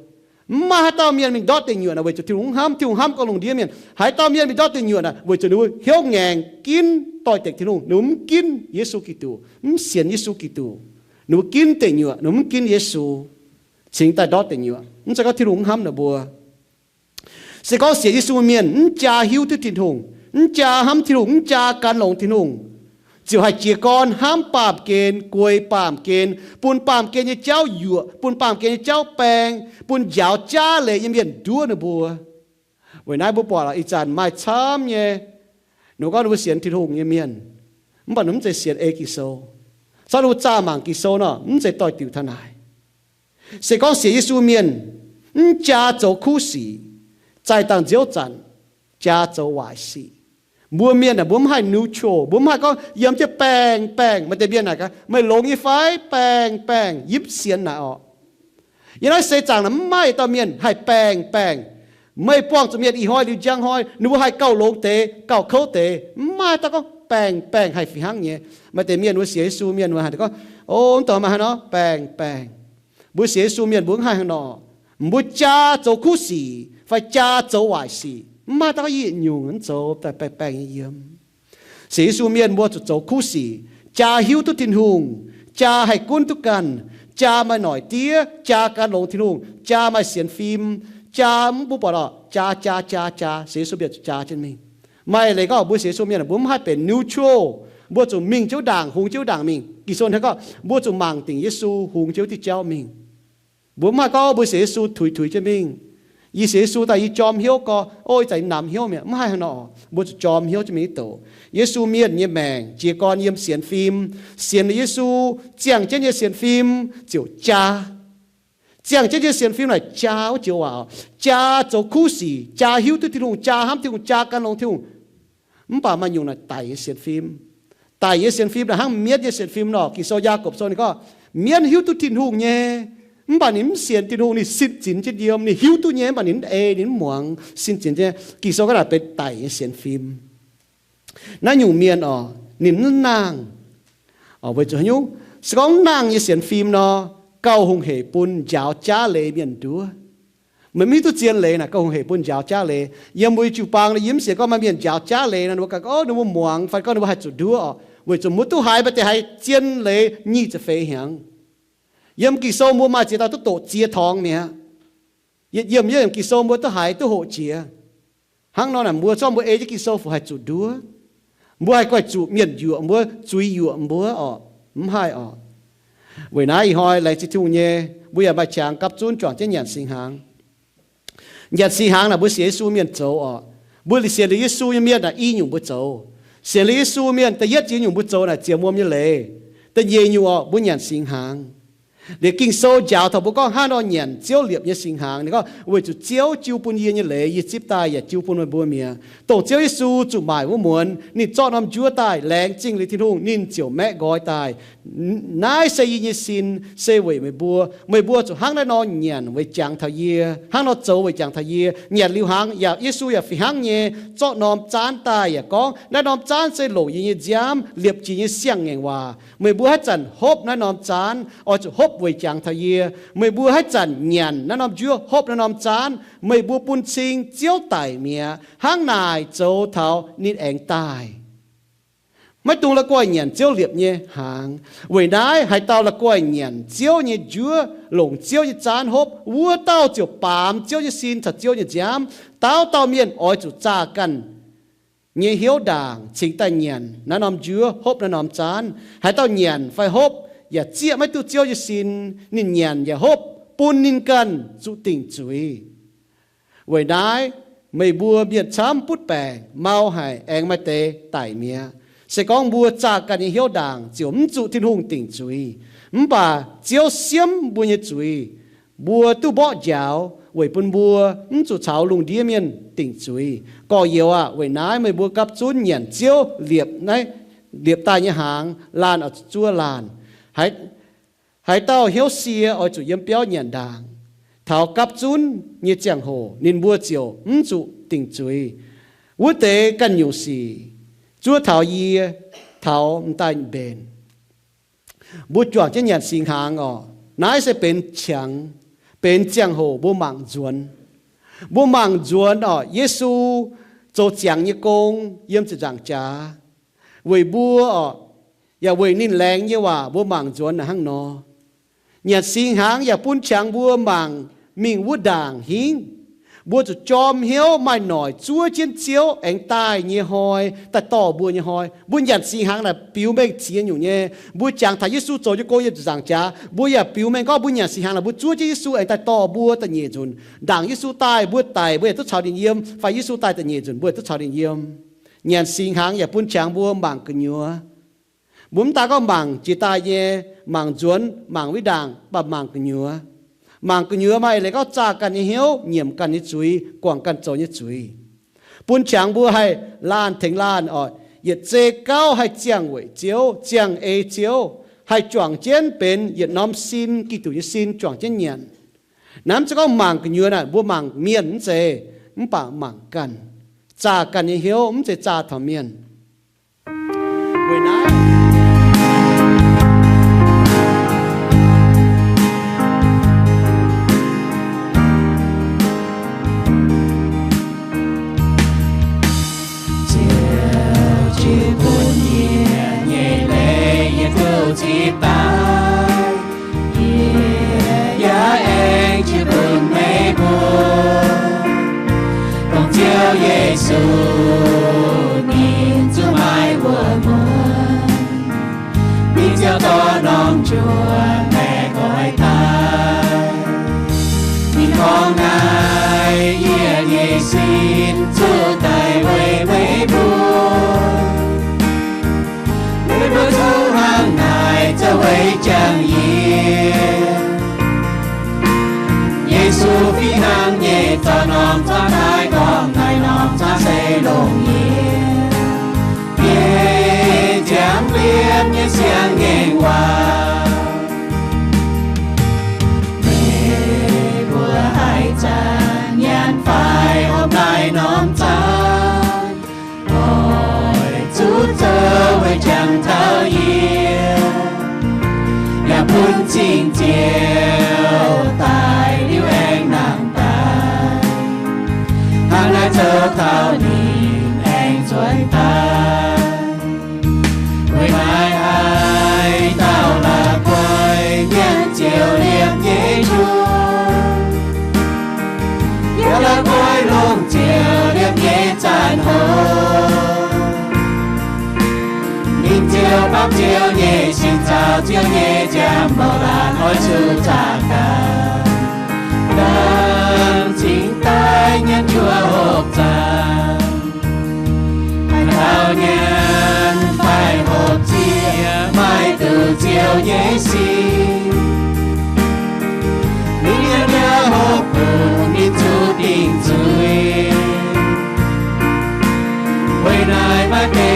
Mv maaih haaix dauh mienh mingh ndortv deic nyuoqc naaic weic zuqc Tin-Hungh mv hnamv, Tin-Hungh hnamv gorngv lungh ndiev mienh. Haaix dauh mienh mingh ndortv deic nyuoqc naaic weic zuqc ninh mbuo hnyouv ngaengc ginv doix-dekc Tin-Hungh, ninh mbuo mv ginv Yesu Giduc, mv sienx Yesu Giduc, ninh mbuo ginv deic nyuoqc, ninh mbuo mv ginv Yesu, cingx daaih ndortv deic nyuoqc. Mv zeiz gorngv Tin-Hungh mv hnamv ninh mbuo. Se gorngv sienx Yesu mienh mv jaa hiuv duqv Tin-Hungh, mv jaa hnamv Tin-Hungh, mv jaa gan longx Tin-Hungh, ziouc haih jiez gorn hnamv baamh gen, guei baamh gen, bun baamh gen nyei jauv yuoqc, bun baamh gen nyei jauv baeng, bun njaaux jaav leiz nyei mienh nduov ninh mbuo. Weic naaiv mbuo buatc ih zanc maaih camv nyei, ninh mbuo gorngv ninh mbuo sienx Tin-Hungh nyei mienh, mv baac ninh mv zeiz sienx ei Ging-Sou. Caux ninh mbuo zaah mangc Ging-Sou nor, mv zeiz doix-diuc taux naaic. Se gorngv sienx Yesu mienh mv jaa zoux kuv sic, zaih dangh nziouv zanc jaa zoux waaic sic. Mbuo mienh aah, mbuo mv haih neutral, mbuo mv haih gorngv yiem jienv baengh baengh. Maaih deix mienh naaic gaax, meih longx nyei fai? Baengh baengh, yie mv sienx naaic orqc. Yiem naaiv seix zaangc naaic mv maaih dauh mienh haih baengh baengh. Meih buangh zuqc mienh ih hnoi liuz njang hnoi ninh mbuo haih gauh longx deix, gauh kouv deix. Mv maaih dauh gorngv baengh baengh haih fih hnangv nyei. Maaih deix mienh mbuo sienx Yesu mienh mbuo haih gorngv, o, mv dungx maaih haaix nor baengh baengh. Mbuo sienx Yesu mienh mbuo mv haih hnangv nor. Mbuo jaa zoux kuv sic fai jaa zoux waaic sic, mv maaih dauh gorngv yietc nyungc mv zoux daaih baengh baengh nyei yiem. Sienx Yesu mienh mbuo zuqc zoux kuv sic, jaa hiuv duqv Tin-Hungh, jaa haih gunv duqv ganh, jaa maaih noic diev, jaa gan longx Tin-Hungh, jaa maaih sienx fim, jaa mv, mbuo buatc orqc, jaa, jaa, jaa, jaa, sienx Yesu mienh zuqc jaa jienv mingh. Maaih leiz gorngv mbuo sienx Yesu mienh mbuo mv haih benx neutral, mbuo zuqc mingh jienv wuov ndaangc, hungx jienv wuov ndaangc mingh. Ging-Sou hnangv gorngv mbuo zuqc mangc dingc Yesu hungx jienv wuov diuh jauv mingh. Mbuo mv haih gorngv mbuo sienx Yesu tuix tuix jienv mingh. Yie sienx Yesu daaih yie jorm hnyouv gorx, o, ih zanc yie namx hnyouv mi'aqv. Mv haih hnangv nor. Mbuo zuqc jorm hnyouv jienv mingh doqc. Yesu mienh nyei maengc jiez gorn yiem sienx fim. Sienx liuz Yesu, ziangh jienv nyei sienx fim ziouc jaa. Ziangh jienv nyei sienx fim naaic jaa wuov joux waac, jaa zoux kuv sic, jaa hiuv duqv Tin-Hungh, jaa hnamv Tin-Hungh, jaa gan longx Tin-Hungh. Mv baac maaih nyungc naaic daic nyei sienx fim. Daic nyei sienx fim naaic hnangv mienv nyei sienx fim nor. Ging-Sou Yaagorpc Sou ninh gorngv, mienv hiuv duqv Tin-Hungh nyei, mv baac ninh mv sienx Tin-Hungh, ninh sin zinx jienv yiem. Ninh hiuv duqv nyei mv baac ninh mv ei, ninh mv muangx, sin zinx jienv. Ging-Sou gorngv naaic benx daic nyei sienx fim. Naaiv nyungc mienh orqc, ninh mv nangh. Weic zuqc haaix nyungc? Se gorngv nangh nyei sienx fim nor, gauh hungh hec bun njaaux jaav leiz mienh nduov. Meih mv hiuv duqv zien leiz naaic gauh hungh hec bun njaaux jaav leiz. Yiem mbuo nyei jiu-baang nor, yie mv sienx gorngv maaih mienh njaaux jaav leiz nor, ninh mbuo ganh gorngv ninh mbuo muangx fai gorngv ninh mbuo haih zuqc nduov orqc, weic zuqc mbuo duqv haiz maaih deix haiz zien leiz nyic ziepc feix hnyangx. Yiem Ging-Sou mbuo maaih ziex dauh duqv doqc ziex torngx mi'aqv. Yietc yiem yiem Ging-Sou mbuo duqv haiz duqv hoqc jiex. Hnangv nor naaic mbuo zorqv mbuo ei jienv Ging-Sou fu haih zuqc nduov. Mbuo haih goiv zuqc mienh yuoqc mbuo, zuiz yuoqc mbuo orqc? Mv haih orqc. Weic naaiv ih hnoi laengz zingh Tin-Hungh nyei, mbuo yaac maaih qangx gapv zunv juangc jienv nyanc singx hnaangx. Nyanc singx hnaangx naaic mbuo sienx Yesu mienh zoux orqc? Mbuo sienx liuz Yesu nyei mienh naaic i nyungc mbuo zoux. Sienx liuz Yesu mienh da'yietv jiex nyungc mbuo zoux naaic ziec wuom nyei leiz. Da'nyeic nyungc orqc, mbuo nyanc singx hnaangx. Liuz Ging-Sou njaaux taux mbuo gorngv hnangv nor nyanc Ziouv liepc nyei singx hnaangx. Ninh gorngv, weic zuqc Ziouv jiu bun yie nyei leiz yie zipv daaih yaac jiu bun meih mbuo mi'aqv. Dongh Ziouv Yesu zuqc maaic wuov muonz ninh zorqv norm njuov daaih, laengz zingh liuz Tin-Hungh, ninh ziouc maeqv nqoi daaih. Naaiv se yie nyei sin, se weic meih mbuo. Meih mbuo zuqc hnangv naaiv nor nyanc weic jangx taux yie, hnangv nor zoux weic jangx taux yie. Nyanc liuz hnaangx yaac Yesu yaac fih hnangv nyei zorqv norm zaanv daaih yaac gorngv, naaiv norm zaanv se longc yie nyei nziaamv liepc jiez nyei siang-ngaengc waac. Meih mbuo haaix zanc hopv naaiv norm zaanv oix zuqc hopv weic jangx taux yie. Meih mbuo haaix zanc nyanc naaiv norm njuov, hopv naaiv norm zaanv, meih mbuo bun cing Ziouv daic mi'aqv. Hnangv naaic zoux taux ninh aengx daaih. Maiv dungx la'guaih nyanc Ziouv liepc nyei hnaangx. Weic naaiv haaix dauh la'guaih nyanc Ziouv nyei njuov, longc Ziouv nyei zaanv hopv, wuov dauh ziouc baamz Ziouv nyei sin caux Ziouv nyei nziaamv. Dauh dauh mienh oix zuqc zaah ganh nyei hnyouv ndaangc cingx daaih nyanc naaiv norm njuov, hopv naaiv norm zaanv. Haaix dauh nyanc fai hopv yaac zieqv maiv duqv Ziouv nyei sin, ninh nyanc yaac hopv bun ninh ganh zuqc dingc zuiz. Weic naaiv, meih mbuo mienh camv butv baengc, mau haic, aengx maaih deix daic mi'aqv. Se gorngv mbuo zaah ganh nyei hnyouv ndaangc ziouc mv zuqc Tin-Hungh dingc zuiz. Mv baac Ziouv siemv mbuo nyei zuiz, mbuo duqv mborqv njaaux weic bun mbuo mv zuqc caux lungh ndiev mienh dingc zuiz. Gorx-youz aah, weic naaiv meih mbuo gapv zunv nyanc Ziouv liepc naaiv, liepc daaih nyei hnaangx, laanh oix zuqc zuov laanh. Haaix dauh hnyouv sie oix zuqc yiem biauv nyanc ndaangc. Taux gapv zunv nyei ziangh hoc ninh mbuo ziouc mv zuqc dingc zuiz. Wuov deix ganh nyungc sic zuov taux yie, taux m'daaih mbenc. Mbuo juangc jienv nyanc singx hnaangx orqc, naaiv se benx qangx, benx ziangh hoc mbuo mangc nzuonx. Mbuo mangc nzuonx orqc, Yesu zoux ziangx nyei gong yiem ziepc nzaangc jaax weic mbuo orqc, yaac weic ninh laengz nyei waac mbuo mangc nzuonx naaiv hnangv nor. Nyanc singx hnaangx yaac bun qangx mbuo mangc mingh wuov ndaangc hingv. Mbuo zuqc jorm hnyouv maaih noic zuov jienv Ziouv aengx daaih nyei hnoi, daaih dorh mbuo nyei hnoi. Mbuo nyanc singx hnaangx naaic biux mengh ziex nyungc nyei. Mbuo jangx taux Yesu zoux nyei gong yiem nzaangc jaax, mbuo yaac biux mengh gorngv mbuo nyanc singx hnaangx naaic mbuo zuov jienv Yesu aengx daaih dorh mbuo da'nyeic nzunc. Ndaangc Yesu daaih mbuo daic, mbuo yaac duqv caux ninh yiem, fai Yesu daaih da'nyeic nzunc mbuo yaac duqv caux ninh yiem. Nyanc singx hnaangx yaac bun qangx mbuo mangc gu'nyuoz. Mbuo mv daan gorngv mangc jiex daaih nyei, mangc nzuonx, mangc wuov ndaangc, mv baac mangc gu'nyuoz. Mangc gu'nyuoz maaih eix leiz gorngv zaah ganh nyei hnyouv, nyiemc ganh nyei zuiz, guangc ganh zoux nyei zuiz. Bun qangx mbuo haih laanh tengx laanh oc, yietc zei gauh haih ziangh weic Ziouv, ziangh ei Ziouv, haih juangc jienv benx yietc norm sin, Giduc nyei sin juangc jienv nyanc. Naaiv mv zeiz gorngv mangc gu'nyuoz naaic, mbuo mangc mienh mv zeiz, mv baac mangc ganh, zaah ganh nyei hnyouv, mv zeiz zaah taux mienh. Weic naaiv, Ziouv jiu bun yie nyei leiz yie duqv zipv daaih, yie yaac aengx jiu bun meih mbuo. Dongh Ziouv Yesu ninh zuqc maaih wuom-muonz, ninh ziouc dorh norm juoh maengc oix daaih. Ninh gorngv naaiv, yie nyei sin zuqc daic weic meih mbuo. Meih mbuo zuqc hnangv naaic zoux weic jangx yie. Yesu fih hnangv nyei zorqv norm zaangv daaih gorngv naaiv norm zaangv se longc yie. Yie ziangx liemh nyei siang-ngaengc waac. Meih mbuo haaix zanc nyanc fai hopv naaiv norm zaangv, oix zuqc zoux weic jangx taux yie, yaac bun Singx Nziex daaih liuz aengx nangh daaih, hnangv naaiv zoux taux ninh aengx nzuonx daaih. Weic naaiv haaix dauh la'guaih nyanc ziouc liepc nyei juov, yaac la'guaih longc ziouc liepc nyei zanc hoc, ninh ziouc baamz Ziouv nyei sin, caux Ziouv nyei ziangh mouz laanh oix zuqc zaah ganh, dangh cingx daaih nyanc juov hopv zaangc. Haaix dauh nyanc fai hopv ziex, maaih duqv Ziouv nyei sin, ninh nyanc yaac hopv bun ninh zuqc dingc zuiz. Weic naaiv maaih deix